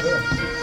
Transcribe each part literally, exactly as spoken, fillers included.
སངས་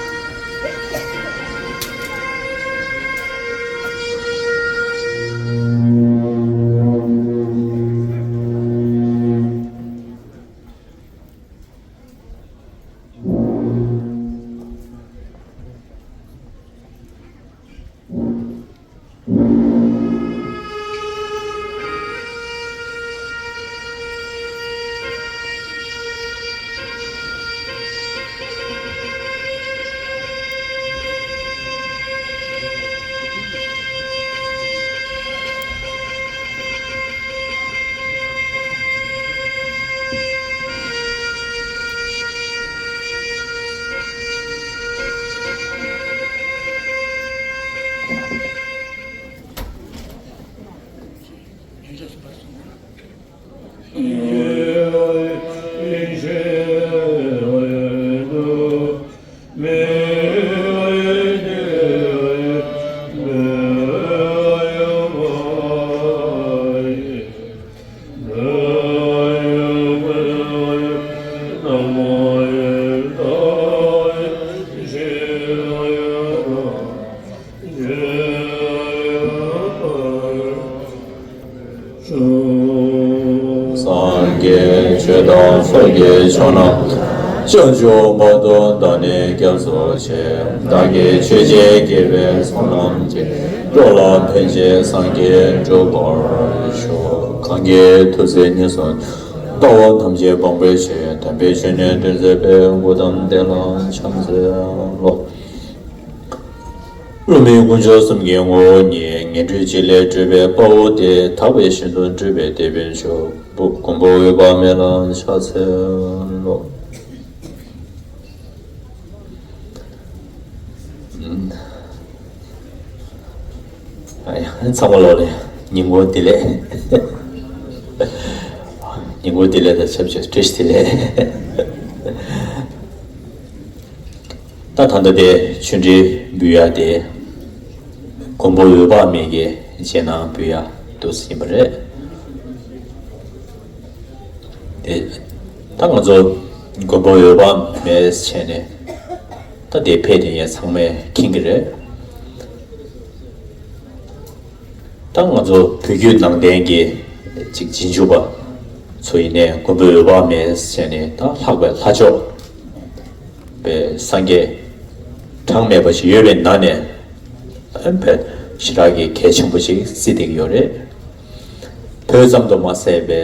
རྒྱས་ཆོས་དང་ཚོགས་ཀྱི་མཆོག་རྣམས། བྱང་ཆུབ་བར་དུ་བདག་ནི་སྐྱབས་སུ་མཆི། བདག་གིས་ཆོས་ཀྱི་དགེ་བའི་ཚོགས་རྣམས་ཀྱིས། འགྲོ་ལ་ཕན་ཕྱིར་སངས་རྒྱས་འགྲུབ་པར་ཤོག། གང་གི་ཐུགས་བརྩེ་ཉེར་བཟུང་། ལྟ་བ་ཐམས་ཅད་སྤང་བའི་ཕྱིར། དམ་པའི་ཆོས་ནི་སྟོན་མཛད་པའི། གཽ་ཏམ་དེ་ལ་ཕྱག་འཚལ་ལོ། བསླུ་མེད་དཀོན་མཆོག་གསུམ་གྱི་ངོ་བོ་ཉིད། ངན་འགྲོའི་བྱེད་ལས་སྒྲོལ་བའི་དཔའ་བོ་སྟེ། དག་པའི་ཞིང་དུ་སྤྲུལ་པའི་དེད་དཔོན་མཆོག། མགོན་པོ་འོད་དཔག་མེད་ལ་ཕྱག་འཚལ་ལོ། ཨ་ཡ། ཚང་མ་ལོག་ལེ། ཉིན་གུང་བདེ་ལེགས། ཉིན་གུང་བདེ་ལེགས་དང་ཆབས་ཅིག་བཀྲ་ཤིས་བདེ་ལེགས། ད་ད་ལྟ་དེ་ཆོས་འབྲེལ་འབུལ་ཡ་དེ་མགོན་པོ་འོད་དཔག་མེད་ཀྱི་རྗེས་གནང་འབུལ་ཡ་འདུག་ཟིན་པ་རེད། དེ་ད་ང་ཚོ་མགོན་པོ་འོད་དཔག་མེད་བྱས་ནས་ད་དེ་ཕེབས་དེ་ཡས་ཚང་མས་མཁྱེན་གྱི་རེད། ད་ང་ཚོ་བོད་བརྒྱུད་ནང་བསྟན་གྱི་ཅིག་རྗེས་འཇུག་པ་ཚོ་ཡིན་ནའི་མགོན་པོ་འོད་དཔག་མེད་ཟེར་ནས་ད་ལྷག་པའི་ལྷ་མཆོག་པའི་སངས་རྒྱས་གྲངས་མེད་པ་ཞིག་ཡོད་པའི་ནང་ནས་ཨ་ནི་ཞེ་དྲག་གི་གལ་ཆེན་པོ་ཞིག་བརྩི་བསྡད་ཀྱི་ཡོད་རེད། བོད་ཙམ་དུ་མ་ཟད་པའི་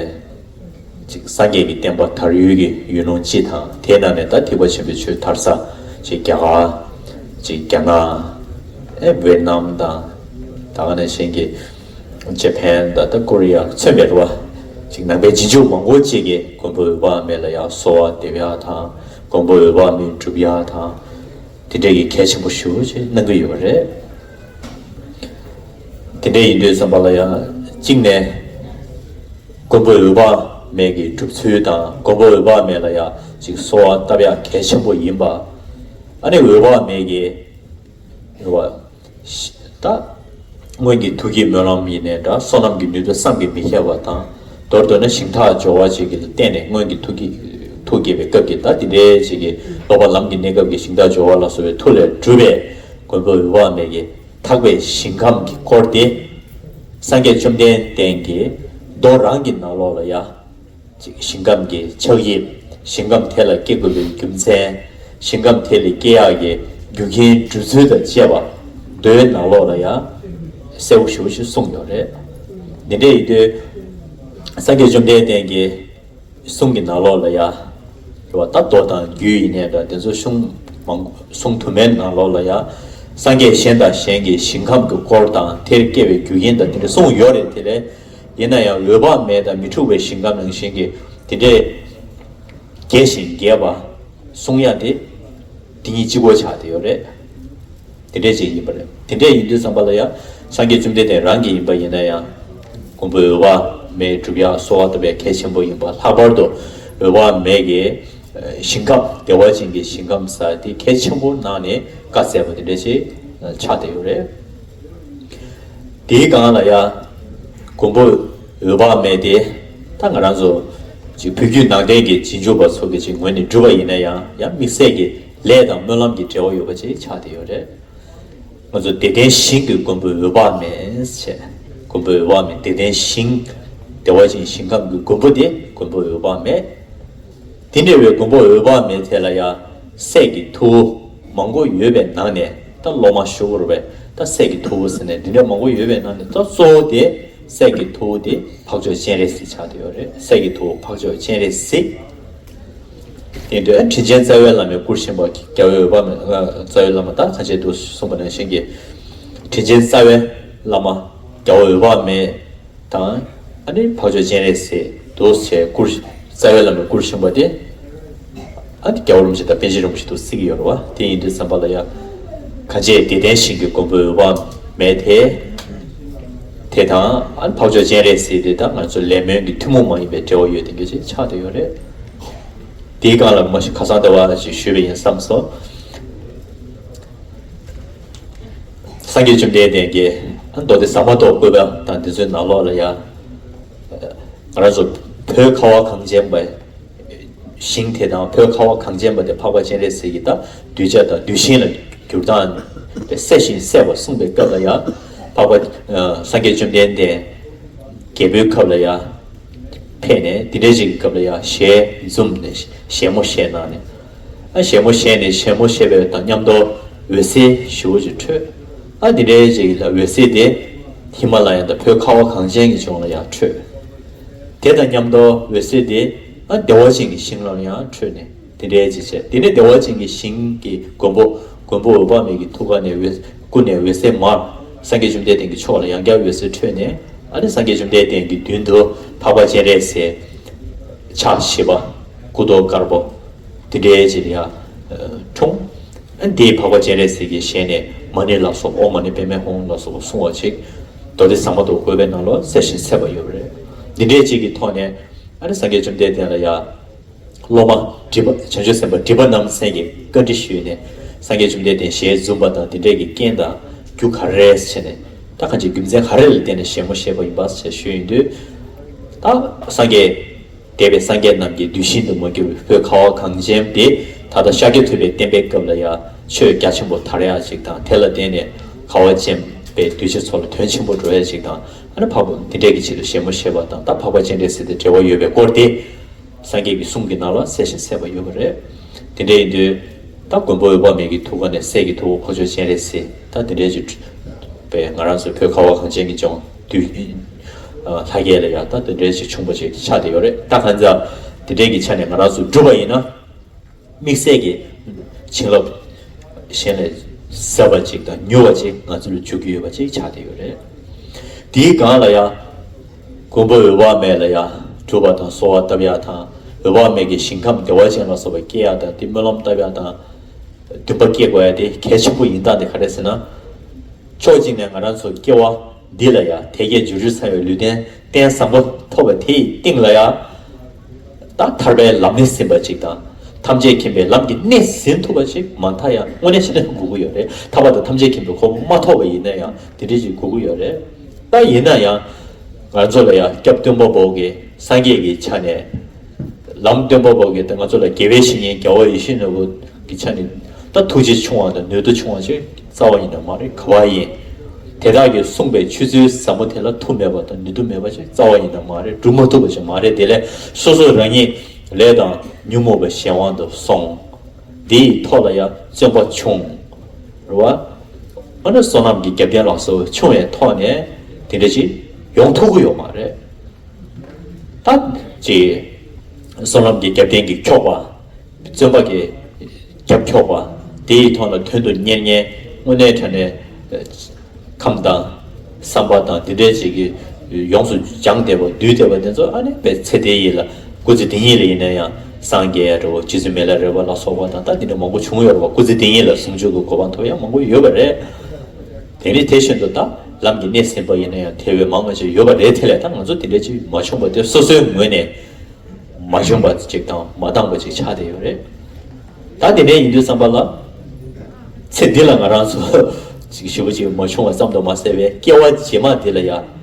ཅིག་སངས་རྒྱས་ཀྱི་བསྟན་པ་དར་ཡུལ་གྱི་ཡུལ་ལུང་སྤྱི་དང་དེའི་ནང་ནས་ད་ཐེག་པ་ཆེན་པོའི་ཆོས་དར་ས་ཅིག་རྒྱ་གར་ཅིག་རྒྱ་ནག་ཨེ་ཝེ་ནམ་དང་ད་ག་ནང་བཞིན་གྱི་ཇ་པན་དང་ད་ཀོ་རི་ཡ་མཚོན་པའི་རེད་བ། ཅིག་ནང་པའི་རྗེས་འཇུག་མང་པོ་ཅིག་གིས་མགོན་པོ་འོད་དཔག་མེད་ལ་ཡང་གསོལ་བ་འདེབས་ཡ་དང་མགོན་པོ་འོད་དཔག་མེད་སྒྲུབ་ཡ་དང་དེ་འདྲའི་གི་གལ་ཆེན་པོ་ཞེ་པོ་ཅིག་གནང་གི་ཡོད་པ་རེད། དེ་འདྲ་ཡིན་དུས་ཙམ་པ་ལ་ཡང་གཅིག་ནས་མགོན་པོ་འོད་དཔག་མེད་ཀྱི་སྒྲུབ་ཚུལ་དང་མགོན་པོ་འོད་དཔག་མེད་ལ་ཡང་ཅིག་གསོལ་བ་བཏབ་ཡག་གལ་ཆེན་པོ་ཡིན་པ། ཨ་ནི་འོད་དཔག་མེད་ཀྱི་རེད་བ། ད་སྔོན་གྱི་ཐུགས་ཀྱི་སྨོན་ལམ་ཡིན་ནའི་འདྲ་བསོད་ནམས་ཀྱི་ནུས་སྟོབས་བསམ་གྱིས་མི་ཁྱབ་པ་དང་མདོར་བསྡུ་ན་ཞིང་ཐག་སྦྱོར་བ་ཅིག་གི་བརྟེན་ནས་སྔོན་གྱི་ཐུགས་ཀྱི་ཐུགས་བསྐྱེད་པའི་སྐབས་ཀྱི་ད་དེ་འདྲའི་ཅིག་གི་སློབ་པ་ལམ་གྱི་གནས་སྐབས་ཀྱི་ཞིང་ཐག་སྦྱོར་བ་ལ་སོགས་པའི་མཐུ་ལས་གྲུབ་པའི་མགོན་པོ་འོད་དཔག་མེད་ཀྱི་དག་པའི་ཞིང་ཁམས་ཀྱི་སྐོར་དེ་སངས་རྒྱས་བཅོམ་ལྡན་འདས་ཀྱིས་མདོ་རང་གི་ནང་ལོགས་ལ་ཡ། ཅིག་ཞིང་ཁམས་ཀྱི་ཆགས་དབྱིབས། ཞིང་ཁམས་དེ་ལ་སྐྱེ་དགོས་པའི་རྒྱུ་མཚན། ཞིང་ཁམས་དེ་ལ་སྐྱེ་ཡག་གི་རྒྱུ་རྐྱེན་སྒྲུབ་ཚུལ་དང་བཅས་པ་མདོའི་ནང་ལོགས་ལ་ཡང་གསལ་པོ་ཞེ་པོ་ཞིག་གསུངས་ཡོད་རེད། འདི་འདྲ་ཡིན་དུས་སངས་རྒྱས་བཅོམ་ལྡན་འདས་ཀྱི་གསུང་གི་ནང་ལོགས་ལ་ཡང་རེད་བ། ད་མདོ་དང་རྒྱུད་ཡིན་ནའི་འདྲ་དེ་ཚོ་གསུང་མང་གསུང་དུ་མའི་ནང་ལོགས་ལ་ཡང་སངས་རྒྱས་གཞན་དང་གཞན་གྱི་ཞིང་ཁམས་ཀྱི་སྐོར་དང་དེར་སྐྱེ་བའི་རྒྱུ་རྐྱེན་དང་དེ་འདྲ་གསུངས་ཡོད་རེད། དེ་ལས། ཡིན་ན་ཡང་འོད་དཔག་མེད་དང་མི་འཁྲུགས་པའི་ཞིང་ཁམས་ནང་བཞིན་གྱི་དེ་འདྲའི་རྒྱས་ཤིང་རྒྱས་པ་གསུང་ཡ་དེ་དེ་གཉིས་གཅིག་པོ་ཆགས་བསྡད་ཡོད་རེད། དེ་འདྲས་ཅིག་ཡིན་པ་རེད། དེ་འདྲས་ཡིན་དུས་ཙམ་པ་ལ་ཡང་སངས་རྒྱས་བཅོམ་ལྡན་འདས་རང་གིས་ཡིན་པ་ཡིན་ན་ཡང་མགོན་པོ་འོད་དཔག་མེད་སྒྲུབ་ཡ་གསོལ་བ་བཏབ་པའི་གལ་ཆེན་པོ་ཡིན་པ། ལྷག་པར་དུ་འོད་དཔག་མེད་ཀྱི་ཞིང་ཁམས་བདེ་བ་ཅན་གྱི་ཞིང་ཁམས་ཟེར་དེ་གལ་ཆེན་པོ་གནང་ནས་བཀའ་སྩལ་པ་དེ་འདྲས་ཅིག་ཆགས་བསྡད་ཡོད་རེད། དེའི་སྒང་ལ་ཡ། མགོན་པོ་འོད་དཔག་མེད་དེ། ད་ང་རང་ཚོ་ཅིག་བོད་བརྒྱུད་ནང་བསྟན་གྱི་རྗེས་འཇུག་པ་ཚོ་གི་ཅིག་ངོས་ནས་བསྒྲུབས་པ་ཡིན་ན་ཡང་ཡང་དམིགས་བསལ་གྱི་ ལས་དང་སྨོན་ལམ་གྱི་འབྲེལ་བ་ཡོད་པ་ཅིག་ཆགས་བསྡད་ཡོད་རེད། ང་ཚོ་བདེ་ལྡན་ཞིང་གི་མགོན་པོ་འོད་དཔག་མེད་ཟེར། མགོན་པོ་འོད་དཔག་མེད། བདེ་ལྡན་ཞིང་། བདེ་བ་ཅན་ཞིང་ཁམས་ཀྱི་མགོན་པོ་དེ་མགོན་པོ་འོད་དཔག་མེད། དེ་འདྲ་བའི་མགོན་པོ་འོད་དཔག་མེད་དེ་ལ་ཡང་སྲས་ཀྱི་ཐུ་བོ་མང་པོ་ཡོད་པའི་ནང་ནས། ད་སློབ་མ་ཞུ་དགོས་རེད་པས། ད་སྲས་ཀྱི་ཐུ་བོ་ཟེར་ནས་འདི་འདྲ་མང་པོ་ཡོད་པའི་ནང་ནས། ད་གཙོ་བོ་དེ་སྲས་ཀྱི་ཐུ་བོ་དེ་འཕགས་མཆོག་སྤྱན་རས་གཟིགས་ཆགས་བསྡད་ཡོད་རེད། སྲས་ཀྱི་ཐུ་བོ་འཕགས་མཆོག་སྤྱན་རས་གཟིགས། དེ་འདྲ་དྲིན་ཅན་རྩ་བའི་བླ་མས་བསྐུར་བཞིན་པ་རྒྱལ་བའི་འོད་དཔག་མེད། རྩ་བའི་བླ་མ་ད་ཁ་ཆེ་དུ་གསུངས་པ་ནང་བཞིན་གྱི། དྲིན་ཅན་རྩ་བའི་བླ་མ་རྒྱལ་བ་འོད་དཔག་མེད་དང་། ཨ་ནི་འཕགས་མཆོག་སྤྱན་རས་གཟིགས་འདུག་ཟེར་བསྐུར། རྩ་བའི་བླ་མས་བསྐུར་བཞིན་པ་དེ། ཨ་ནི་རྒྱལ་བ་རིན་པོ་ཆེ་དང་པཎ་ཆེན་རིན་པོ་ཆེ་འདུག་ཟེར་གྱི་ཡོད་རེད་པ། དེ་ཡིན་དུས་ཙམ་པ་ལ་ཡང་། གང་བྱས་བདེ་ལྡན་ཞིང་གི་མགོན་པོ་འོད་དཔག་མེད་དེ། དེ་དང་ཨ་ནི་འཕགས་མཆོག་སྤྱན་རས་གཟིགས་དེ་དང་ང་ཚོ་ལས་སྨོན་གྱི་ཐུན་མོང་མ་ཡིན་པའི་འབྲེལ་བ་ཡོད་དེ་འདྲ་ཅིག་ཆགས་བསྡད་ཡོད་རེད། དེའི་སྒང་ལ་མ་གཞི་ཁ་སང་དེ་བ་ཞིག་ཞུས་པ་ཡིན་བསམ་སོང་། སངས་རྒྱས་བཅོམ་ལྡན་འདས་ཀྱིས་མདོ་སྡེ་ཟ་མ་ཏོག་བཀོད་པ་དང་དེ་ཚོའི་ནང་ལོགས་ལ་ཡང་། ང་རང་ཚོ་བོད་ཁ་བ་གངས་ཅན་པའི་ཞིང་དེ་དང་། བོད་ཁ་བ་གངས་ཅན་པ་དེ་འཕགས་པ་སྤྱན་རས་གཟིགས་ཀྱི་ད་གདུལ་བྱ་དང་གདུལ་ཞིང་ལ་གྱུར་སྟངས་དེ་གསལ་ཞིང་གསལ་བར་གསུངས་པའི་སྐབས་ལ་ཡང་། འཕགས་པ་སངས་རྒྱས་བཅོམ་ལྡན་འདས་རྒྱལ་པོའི་ཁབ་ལ་ཡང་ཕེབས་ནས། དེ་འདྲའི་ཅིག་གི་སྐབས་ལ་ཡང་ཞལ་འཛུམ་ནས་ཞལ་མོ་བཞེས་གནང་ནས། ཨ་ཞལ་མོ་བཞེས་ནས། ཞལ་མོ་བཞེས་པའི་དང་མཉམ་དུ་འོད་ཟེར་ཞེ་པོ་ཅིག་འཕྲོས། ཨ་དེ་འདྲའི་ཅིག་ལ་འོད་ཟེར་དེ་ཧི་མ་ལ་ཡ་དང་བོད་ཁ་བ་གངས་ཅན་གྱི་ལྗོངས་ལ་ཡང་འཕྲོས། དེ་དང་མཉམ་དུ་འོད་ཟེར་དེ་ཨ་བདེ་བ་ཅན་གྱི་ཞིང་ལ་ཡང་འཕྲོས་ནས། དེ་འདྲའི་ཅིག་བྱས། དེ་ནས་བདེ་བ་ཅན་གྱི་ཞིང་གི་མགོན་པོ། མགོན་པོ་འོད་དཔག་མེད་ཀྱི་ཐུགས་ཀ་ནས་འོད། སྐུ་ནས་འོད་ཟེར་མར། སངས་རྒྱས་བཅོམ་ལྡན་འདས་ཀྱི་ཕྱོགས་ལ་ཡང་བསྐྱར་འོད་ཟེར་འཕྲོས་ནས། ཨ་ནི་སངས་རྒྱས་བཅོམ་ལྡན་འདས་ཀྱི་མདུན་དུ་འཕགས་པ་སྤྱན་རས་གཟིགས་ཕྱག་བཞི་པ། སྐུ་མདོག་དཀར་པོ། དེ་འདྲའི་ཅིག་ལ་ཡང་འཁྲུངས། ཨ་ནི་དེའི་འཕགས་པ་སྤྱན་རས་གཟིགས་ཀྱི་ཞལ་ནས་མ་ཎི་ལ་སོགས། ཨོཾ་མ་ཎི་པདྨེ་ཧཱུྃ་ལ་སོགས་པ་གསུང་བ་ཅིག་མདོ་སྡེ་ཟ་མ་ཏོག་བཀོད་པའི་ནང་ལ་གསལ་ཞིང་གསལ་བ་ཡོད་པ་རེད། འདི་འདྲའི་ཅིག་གི་ཐོག་ནས་ཨ་ནི་སངས་རྒྱས་བཅོམ་ལྡན་འདས་ལ་ཡང་། སློབ་མ་སྒྲིབ་པ། བྱང་ཆུབ་སེམས་དཔའ་སྒྲིབ་པ་རྣམ་སེལ་གྱི་བཀའ་འདྲི་ཞུས་ནས། སངས་རྒྱས་བཅོམ་ལྡན་འདས་ཞལ་འཛུམ་པ་དང་དེ་འདྲས་ཀྱི་རྐྱེན་དང་རྒྱུ་ག་རེ་རེད་ཟེར་ནས། ད་གང་ཅི་རྒྱུ་མཚན་ག་རེ་ལ་བརྟེན་ནས་ཞལ་མོ་བཞེས་པ་ཡིན་པ་ཞེས་ཞུས་ཡོང་དུས། ད་སངས་རྒྱས། འདས་པའི་སངས་རྒྱས་རྣམས་ཀྱི་གདུལ་ཞིང་དུ་མ་གྱུར་པའི་བོད་ཁ་བ་གངས་ཅན་དེ། ད་ལྟ་ཤཱཀྱ་ཐུབ་པའི་བསྟན་པའི་སྐབས་ལ་ཡང་ཆོས་རྒྱ་ཆེན་པོ་དར་ཡག་ཅིག་དང་། དེ་ལ་བརྟེན་ནས་ཁ་བ་ཅན་པའི་གདུལ་བྱ་ཚོ་ལ་དོན་ཆེན་པོ་འགྲོ་ཡག་ཅིག་དང་། ཨ་ནི་འཕགས་པ་འདི་འདྲས་ཀྱི་ཆེད་དུ་ཞལ་མོ་བཞེས་པ་དང་། ད་འཕགས་པ་སྤྱན་རས་གཟིགས་དང་འབྲེལ་བ་ཡོད་པའི་སྐོར་དེ། སངས་རྒྱས་ཀྱི་གསུང་གི་ནང་ལ་གསལ་ཞིང་གསལ་བ་ཡོད་པ་རེད། དེ་འདྲ་ཡིན་དུས། ད་མགོན་པོ་འོད་དཔག་མེད་ཀྱི་ཐུགས་ཀ་ནས་སྲས་ཀྱི་ཐུ་བོ་འཕགས་མཆོག་སྤྱན་རས་གཟིགས། ད་དེ་འདྲའི་ཅིག་པས་ང་རང་ཚོའི་བོད་ཁ་བ་གངས་ཅན་གྱི་ལྗོངས་དུས། ལྷ་སྐལ་ལ་ཡང་ད་དེ་འདྲའི་ཅིག་བྱུང་བ་ཅིག་ཆགས་བསྡད་ཡོད་རེད། ད་གང་ལྟར་དེ་འདྲའི་གི་ཆ་ནས་ང་རང་ཚོ་སྒྲུབ་པ་ཡིན་ན། དམིགས་བསལ་གྱི་བྱིན་རླབས་གཞན་ལས་ཟབ་པ་ཅིག་དང་མྱུར་བ་ཅིག་ང་ཚོ་ལ་འཇུག་གི་ཡོད་པ་ཅིག་ཆགས་བསྡད་ཡོད་རེད། དེའི་སྒང་ལ་ཡང་། མགོན་པོ་འོད་དཔག་མེད་ལ་ཡང་སྒྲུབ་པ་དང་གསོལ་བ་བཏབ་ཡག་དང་། འོད་དཔག་མེད་ཀྱི་ཞིང་ཁམས་བདེ་བ་ཅན་ལ་སོགས་པ་སྐྱེ་ཡག་དང་། དེ་སྨོན་ལམ་བཏབ་ཡག་དང་། འདུན་པ་སྐྱེ་དགོས་ཡག་དེ་གལ་ཆེན་པོ་ཡིན་སྟངས་དེ་ག་རེ་ཟེར་ན། ཕྱོགས་གཅིག་ནས་ང་རང་ཚོ་སྐྱེ་བ་འདི་ལ་ཡང་དལ་བརྒྱད་འབྱོར་བཅུ་ཚང་བའི་ལུས་རྟེན་རྟེན་བཟང་པོ་ཐོབ་པ་དེའི་སྟེང་ལ་ཡང་། ད་ཐར་པའི་ལམ་སྣེ་ཟིན་པ་ཅིག་དང་། ཐམས་ཅད་མཁྱེན་པའི་ལམ་གྱི་སྣེ་ཟིན་ཐུབ་པ་ཅིག་མ་མཐའ་ཡང་དངོས་གནས་བྱས་ན་དགོས་ཀྱི་ཡོད་རེད། ཐར་པ་དང་ཐམས་ཅད་མཁྱེན་པའི་གོ་འཕང་མ་ཐོབ་པ་ཡིན་ན་ཡང་དེ་འདྲ་ཅིག་དགོས་ཀྱི་ཡོད་རེད། ད་ཡིན་ན་ཡང་། ང་ཚོ་ལ་ཡང་སྐྱབས་སྟོན་པ་པོ་གིས་སངས་རྒྱས་ཀྱི་ཆ་ནས། ལམ་སྟོན་པ་པོ་གིས་ད་ང་ཚོ་ལ་དགེ་བའི་བཤེས་གཉེན་རྒྱལ་བ་ཡིད་བཞིན་ནོར་བུ་གི་ཆ་ནས་ད་ཐུགས་རྗེ་ཆུང་བ་དང་ནུས་མཐུ་ཆུང་བ་ཞིག་རྩ་བ་ཡིན་ནའང་མ་རེད། ག་པར་ཡིན། དེ་དག་གིས་གསུངས་པའི་ཆོས་ཚུལ་ཟབ་མོ་དེ་ལ་མཐུ་མེད་པ་དང་ནུས་མཐུ་མེད་པ་ཞིག་རྩ་བ་ཡིན་ནའང་མ་རེད། སྒྲུབ་མ་ཐུབ་པ་ཞིག་མ་རེད། དེ་ལས་སོ་སོ་རང་ཉིད་ལས་དང་ཉོན་མོངས་པའི་གཞན་དབང་དུ་སོང་། འདིའི་ཐོག་ལ་ཡང་བརྩོན་པ་ཆུང་། རེད་བ། ཨ་ནི་བསོད་ནམས་ཀྱི་རྒྱབ་རྟེན་ལ་སོགས་ཆུང་བའི་ཐོག་ནས་དེ་འདྲ་ཞིག་ཡོང་ཐུབ་ཀྱི་ཡོད་མ་རེད། ད་ཅིག་བསོད་ནམས་ཀྱི་རྒྱབ་རྟེན་གྱིས་འཁྱོག་པ། བརྩོན་པ་གིས་རྒྱབ་འཁྱོག་པ། དེའི་ཐོག་ལ་དོན་དུ་གཉེར་མཁན་དངོས་གནས་དྲང་གནས་ཁམས་དང་བསམ་པ་དང་དེ་འདྲའི་ཅིག་གིས་ཡོངས་སུ་སྦྱངས་བསྡད་པ་འདུས་བསྡད་པ་དེ་ཚོ་ཨ་ནི་དཔེ་ཚེ་འདི་ཡི་ལ་སྐུ་ཚེ་འདི་ཉིད་ལ་ཡིན་ན་ཡང་སངས་རྒྱས་རེད་བ། རྗེ་བཙུན་མི་ལ་རས་པ་ལ་སོགས་པ་དང་ད་དེ་འདྲ་མང་པོ་བྱུང་ཡོད་རེད་བ། སྐུ་ཚེ་འདི་ཉིད་ལ་ཟུང་འཇུག་གི་གོ་འཕང་ཐོབ་ཡག་མང་པོ་ཡོད་པ་རེད། དེ་ནི་དེ་བཞིན་དུ་ད་ལམ་གྱི་སྣེ་ཟིན་པ་ཡིན་ན་ཡང་དེ་བས་མང་བ་ཞིག་ཡོད་པ་རེད། དེ་ལས་ད་ང་ཚོ་དེ་འདྲ་ཅིག་མ་བྱུང་བ་དེ་སོ་སོའི་ངོས་ནས་མ་བྱུང་བ་ཅིག་དང་མ་འདང་བ་ཅིག་ཆགས་བསྡད་ཡོད་རེད། ད་དེ་འདྲ་ཡིན་དུས་ཙམ་པ་ལ། ཚེ་འདི་ལ་ང་རང་ཚོ་ཅིག་ཞེ་པོ་ཅིག་མ་བྱུང་བ་ཙམ་དུ་མ་ཟད་པའི་སྐྱེ་བ་རྗེས་མ་འདི་ལ་ཡང་།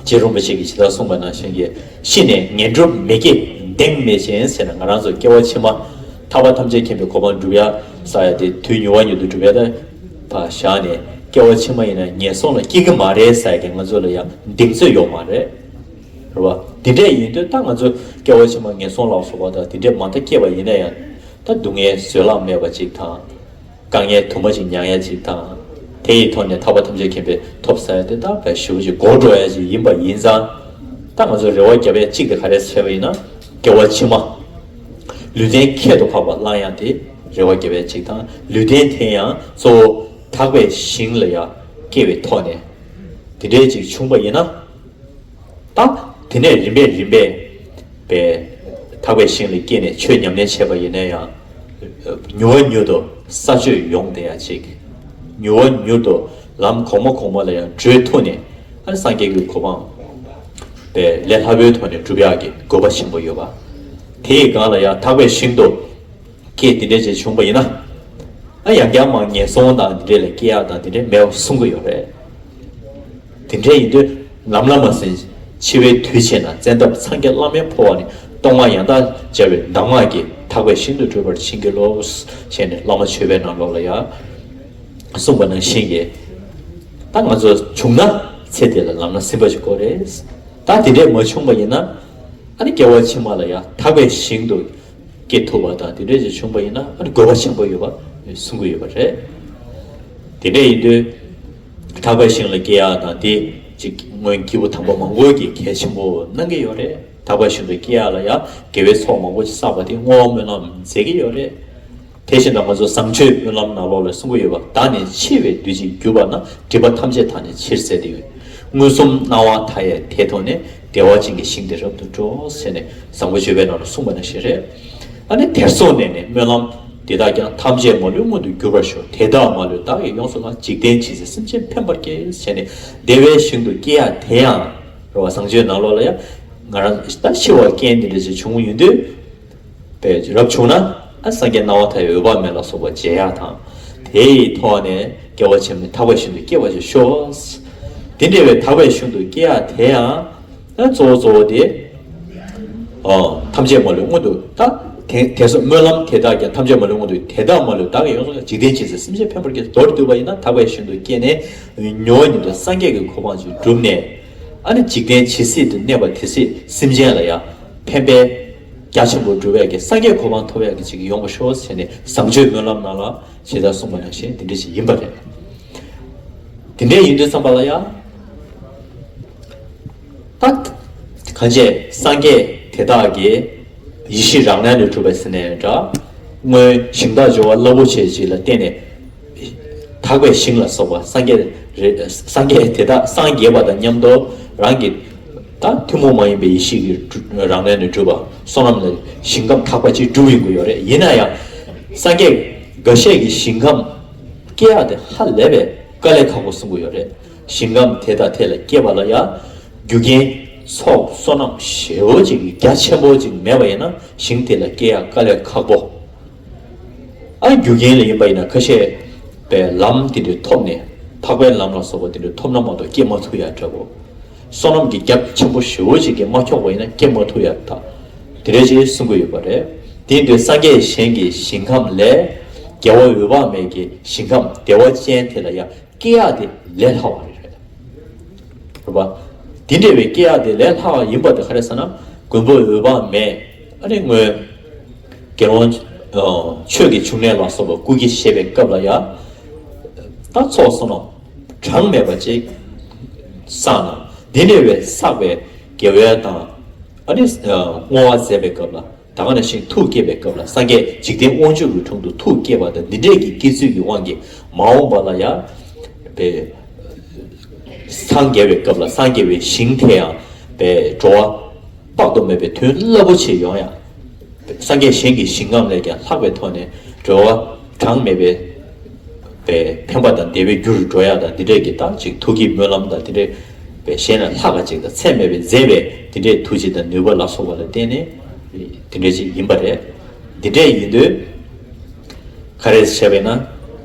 རྗེ་རིན་པོ་ཆེ་གིས་ཇི་ལྟར་གསུངས་པ་ནང་བཞིན་གྱི། ཤི་ནས་ངན་འགྲོར་མི་སྐྱེ་གདེང་མེད་ཅིང་ཟེར་ན། ང་རང་ཚོ་སྐྱེ་བ་ཕྱི་མ་ ཐར་པ་ཐམས་ཅད་མཁྱེན་པའི་གོ་འཕང་སྒྲུབ་ཡ་ཟེར་ཡ་དེ་དུས་མྱུར་བ་མྱུར་དུ་སྒྲུབ་ཡ་ད་ཕར་བཞག་ནས། སྐྱེ་བ་ཕྱི་མ་ཡིན་ན་ངན་སོང་ལ་སྐྱེ་གི་མ་རེད་ཟེར་ཡ་གི་ང་ཚོ་ལ་ཡང་གདེང་ཚོད་ཡོད་མ་རེད། རེད་བ། དེ་འདྲས་ཡིན་དུས་ད་ང་ཚོ་སྐྱེ་བ་ཕྱི་མ་ངན་སོང་ལ་སོགས་པ་དང་དེ་འདྲས་མ་མཐའ་སྐྱེ་བ་ཡིན་ན་ཡང་། ད་སྡུག་བསྔལ་བཟོད་གླགས་མེད་པ་ཅིག་དང་། དཀའ་ངལ་དུ་མ་ཅིག་མྱང་ཡ་ཅིག་དང་། དེ་ཡི་ཐོག་ནས་ཐར་པ་ཐམས་ཅད་མཁྱེན་པའི་ཐོབ་ཟེར་ཡ་དེ་ད་བས་ཞེ་པོ་ཅིག་འགོར་འགྲོ་ཡ་ཅིག་ཡིན་པ་ཡིན་ཙང་། ད་ང་ཚོ་རེ་བ་རྒྱབ་ཡ་གཅིག་དེ་ག་རེ་བྱས་པ་ཡིན་ན། སྐྱེ་བ་ཕྱི་མ་ལུས་རྟེན་ཁྱད་དུ་འཕགས་པ་བླང་ཡ་དེ་རེ་བ་རྒྱབ་ཡ་གཅིག་དང་། ལུས་རྟེན་དེ་ཡང་གཙོ་བོ་དག་པའི་ཞིང་ལ་ཡ་སྐྱེ་བའི་ཐོག་ནས་དེ་འདྲའི་ཅིག་བྱུང་པ་ཡིན་ན། ད་དེ་ནས་རིམ་པས་རིམ་པས་པའི་དག་པའི་ཞིང་ལ་སྐྱེས་ནས་ཆོས་ཉམས་ལེན་བྱས་པ་ཡིན་ན་ཡང་། མྱུར་བ་མྱུར་དུ་ས་བཅུད་ཡོང་བསྡད་ཡ་ཅིག་མྱུར་བ་མྱུར་དུ་ལམ་གོང་མ་གོང་མ་ལ་ཡང་བགྲོད་ཐུབ་ནས། ཨ་ནི་སངས་རྒྱས་ཀྱི་གོ་འཕང་པའི་ལས་སླ་པོའི་ཐོག་ནས་སྒྲུབ་ཡག་གི་དགོས་པ་ཆེན་པོ་ཡོད་པ། དེ་ཡི་སྒང་ལ་ཡང་དག་པའི་ཞིང་དུ་སྐྱེས་དེ་འདྲས་ཅིག་བྱུང་པ་ཡིན་ན། ཨ་ཡང་བསྐྱར་མར་ངན་སོང་དང་དེ་འདྲས་ལ་སྐྱེ་ཡག་དང་དེ་འདྲས་མེད་པ་གསུང་གི་ཡོད་རེད། དེ་འདྲས་ཡིན་དུས་ལམ་ལ་མ་ཟིན། འཆི་བའི་དུས་ཆེ་ན་བཙན་ཐབས་འཚང་རྒྱ་བླ་མེད་འཕོ་བ་ནི། སྟོང་པ་ཡང་དག་བྱ་བའི་གདམས་ངག་གིས། དག་པའི་ཞིང་དུ་བགྲོད་པར་བྱིན་གྱིས་རློབས། ཞེས་ནས་བླ་མ་ཆོས་པའི་ནང་ལོགས་ལ་ཡང་གསུངས་པ་ནང་བཞིན་གྱི། ད་ང་ཚོ་བྱུང་ན་ཚེ་འདི་ལ་ལམ་སྣ་ཟིན་པ་ཞིག་དགོས་རེད། ད་དེ་འདྲས་མ་བྱུང་བ་ཡིན་ན། ཨ་ནི་སྐྱེ་བ་ཕྱི་མ་ལ་ཡང་དག་པའི་ཞིང་དུ་སྐྱེ་ཐུབ་པ་དང་དེ་འདྲས་ཅིག་བྱུང་བ་ཡིན་ན། ཨ་ནི་དགོས་པ་ཆེན་པོ་ཡོད་པ་གསུང་གི་ཡོད་པ་རེད། དེ་འདྲས་ཡིན་དུས། དག་པའི་ཞིང་ལ་སྐྱེ་ཡག་དང་དེ་ཅིག་སྔོན་སྐྱེས་བུ་དམ་པ་མང་པོ་གིས་གལ་ཆེན་པོ་གནང་གི་ཡོད་རེད། དག་པའི་ཞིང་དུ་སྐྱེ་ཡག་ལ་ཡང་དགེ་བའི་ཚོགས་མང་པོ་ཞིག་བསགས་པ་དེ་བསྔོ་བ་སྨོན་ལམ་མཛད་ཀྱི་ཡོད་རེད། དེ་བཞིན་དུ་ང་ཚོ་བཟང་སྤྱོད་སྨོན་ལམ་ནང་ལོགས་ལ་གསུང་གི་ཡོད་པ། བདག་ནི་འཆི་བའི་བདུད་ཀྱིས་རྒྱུ་བ་ན། སྒྲིབ་པ་ཐམས་ཅད་དག་ནི་ཕྱིར་བསལ་ཏེ། མངོན་སུམ་སྣང་བ་མཐའ་ཡས་དེ་མཐོང་ནས། བདེ་བ་ཅན་གྱི་ཞིང་དེར་རབ་ཏུ་འགྲོ། ཟེར་ནས་བཟང་པོ་སྤྱོད་པའི་ནང་ལ་གསུངས་པ་ནང་བཞིན་རེད། ཨ་ནི་དེར་སོང་ནས་ནི་སྨོན་ལམ་འདི་དག་ཀྱང་། ཐམས་ཅད་མ་ལུས་མངོན་དུ་གྱུར་པར་ཤོག་དེ་དག་མ་ལུས་བདག་གིས་ཡོངས་སུ་བླང་། འཇིག་རྟེན་ཇི་སྲིད་སེམས་ཅན་ཕན་པར་བགྱི། ཟེར་ནས་བདེ་བའི་ཞིང་དུ་སྐྱེ་ཡག་དེ་ཡང་རེད་བ། བཟང་སྤྱོད་ནང་ལོགས་ལ་ཡང་ང་རང་ད་འཆི་བ་རྐྱེན་འདི་འདྲ་ཞིག་བྱུང་ཡོང་དུས། པའི་རབ་བྱུང་ན། ཨ་སངས་རྒྱས་སྣང་བ་མཐའ་ཡས་འོད་དཔག་མེད་ལ་སོགས་པ་མཇལ་ཡག་དང་། དེ་ཡི་ཐོག་ནས་སྐྱེ་བ་ཕྱི་མའི་དག་པའི་ཞིང་དུ་སྐྱེ་བར་ཤོག་དེ་འདྲ་བའི་དག་པའི་ཞིང་དུ་སྐྱེ་ཡག་དེ་ཡང་། ཨ་གཙོ་བོ་གཙོ་བོ་དེ། ཨ་ཐམས་ཅད་མ་ལུས་མངོན་དུ་ད། དེ་དེ་སོགས་སྨོན་ལམ་དེ་དག་ཀྱང་། ཐམས་ཅད་མ་ལུས་མངོན་དུ་དེ་དག་མ་ལུས་བདག་གིས་ཡོངས་སུ། འཇིག་རྟེན་ཇི་སྲིད་སེམས་ཅན་ཕན་པར་བགྱི། མདོར་བསྡུས་པ་ཡིན་ན་དག་པའི་ཞིང་དུ་སྐྱེས་ནས་མྱུར་བ་ཉིད་དུ་སངས་རྒྱས་ཀྱི་གོ་འཕང་ཅིག་བསྒྲུབས་ནས། ཨ་ནི་འཇིག་རྟེན་ཇི་སྲིད་དུ་གནས་པ་དེ་སྲིད་སེམས་ཅན་ལ་ཡང་ཕན་པའི་རྒྱ་ཆེན་པོ་སྒྲུབ་པའི་གི་སངས་རྒྱས་གོ་འཕང་ཐོབ་ཡག་གི་ཅིག་ཡོང་བར་ཤོག་ཟེར་ནས་བཟང་སྤྱོད་སྨོན་ལམ་ནང་ལ་ཇི་ལྟར་གསུངས་པ་ནང་བཞིན་དེ་འདྲ་ཞིག་ཡིན་པ་རེད། དེ་འདྲ་ཡིན་དུས་ཙམ་པ་ལ་ཡང་། ད་གང་བྱས་སངས་རྒྱས་དེ་དག་གི་ཡེ་ཤེས་རང་ལས་ནས་གྲུབ་པ་ཟེར་ནའི་འདྲ། སྔོན་ཞིང་བདག་སྦྱོར་བ་རླབས་པོ་ཆེ་ཅིག་ལ་བརྟེན་ནས། དག་པའི་ཞིང་ལ་སོགས་པ་སངས་རྒྱས་རེ། སངས་རྒྱས་དེ་དག་སངས་རྒྱས་པ་དང་མཉམ་དུ་རང་གི་ད་ཐུན་མོང་མ་ཡིན་པའི་ཡེ་ཤེས་ཀྱི་རང་ལས་ནས་གྲུབ་པ་བསོད་ནམས་ལ་ཞིང་ཁམས་དག་པ་ཅིག་སྒྲུབ་ཡོང་གི་ཡོད་རེད། ཡིན་ན་ཡང་། སངས་རྒྱས་འགའ་ཤས་ཀྱི་ཞིང་ཁམས་སྐྱེ་ཡག་དེ་ཧ་ལས་པའི་དཀའ་ལས་ཁག་པོ་གསུང་གི་ཡོད་རེད། ཞིང་ཁམས་དེ་དང་དེ་ལ་སྐྱེས་པ་ལ་ཡང་རྒྱུ་རྐྱེན་ཚོགས་བསོད་ནམས་ཞེ་པོ་ཅིག་རྒྱ་ཆེན་པོ་ཅིག་མེད་པ་ཡིན་ན་ཞིང་དེ་ལ་སྐྱེ་ཡག་དཀའ་ལས་ཁག་པོ། ཨ་རྒྱུ་རྐྱེན་ལ་ཡིན་པ་ཡིན་ན་ཁ་ཤས་པའི་ལམ་དེ་འདྲ་ཐོབ་ནས་འཕགས་པའི་ལམ་ལ་སོགས་པ་དེ་འདྲ་ཐོབ་ན་མ་གཏོགས་སྐྱེ་མ་ཐུབ་ཡག་འདྲ་པོ། བསོད་ནམས་ཀྱི་རྒྱ་ཆེན་པོ་ཞེ་པོ་ཅིག་གིས་མ་ཁྱོག་པ་ཡིན་ན་སྐྱེ་མ་ཐུབ་ཡག་ད་དེ་འདྲ་ཞིག་གསུང་གི་ཡོད་པ་རེད། དེ་ཡིན་དུས་སངས་རྒྱས་གཞན་གྱི་ཞིང་ཁམས་ལས་རྒྱལ་བ་འོད་དཔག་མེད་ཀྱི་ཞིང་ཁམས་བདེ་བ་ཅན་དེ་ལ་ཡང་སྐྱེ་ཡག་དེ་ལས་སླ་བ་རེད། རེད་པ། དེ་འདྲ་བའི་སྐྱེ་ཡག་དེ་ལས་སླ་བ་ཡིན་པ་དེ་ག་རེ་ཟེར་ན། མགོན་པོ་འོད་དཔག་མེད། ཨ་ནི་སྔོན་རྒྱལ་དབང་ཆོས་ཀྱི་འབྱུང་གནས་ལ་སོགས་པ་སྐུ་སྐྱེ་བཞེས་པའི་སྐབས་ལ་ཡང་། ད་ཚོགས་བསོད་ནམས་གྲངས་མེད་པ་ཅིག་བསགས་ན། དེ་འདྲ་བའི་བསགས་པའི་དགེ་བའི་དང་། ཨ་ནི་བསྔོ་བ་མཛད་པའི་སྐབས་ལ། ད་ག་ནང་བཞིན་ཐུགས་བསྐྱེད་པའི་སྐབས་ལ་སངས་རྒྱས་འཇིག་རྟེན་དབང་ཕྱུག་གི་དྲུང་དུ་ཐུགས་བསྐྱེད་པ་དང་འདི་འདྲས་ཀྱི་བསྐྱེད་ཚུལ་གྱི་དབང་གིས་མ་འོངས་པ་ལ་ཡང་པའི་སངས་རྒྱས་པའི་སྐབས་ལ་སངས་རྒྱས་པའི་ཞིང་དེ་ཡང་པའི་འགྲོ་བ་དཔག་ཏུ་མེད་པའི་དོན་རླབས་པོ་ཆེ་ཡོང་ཡང་། སངས་རྒྱས་གཞན་གྱི་ཞིང་ཁམས་ལས་ཀྱང་ལྷག་པའི་ཐོག་ནས་འགྲོ་བ་གྲངས་མེད་པའི་པའི་ཕན་པ་དང་བདེ་བའི་རྒྱུར་འགྲོ་ཡག་དང་འདི་འདྲས་ཀྱི་ད་ཅིག་ཐུགས་ཀྱི་སྨོན་ལམ་དང་འདི་འདྲས་པའི་གཞན་ལས་ལྷག་པ་ཅིག་དང་ཚད་མེད་པའི་མཛད་པའི་འདི་འདྲས་ཐུགས་རྗེ་དང་ནུས་པ་ལ་སོགས་པ་ལ་བརྟེན་ནས་འདི་འདྲས་ཅིག་ཡིན་པ་རེད། འདི་འདྲས་ཡིན་དུས་ག་རེ་བྱས་པས་ན།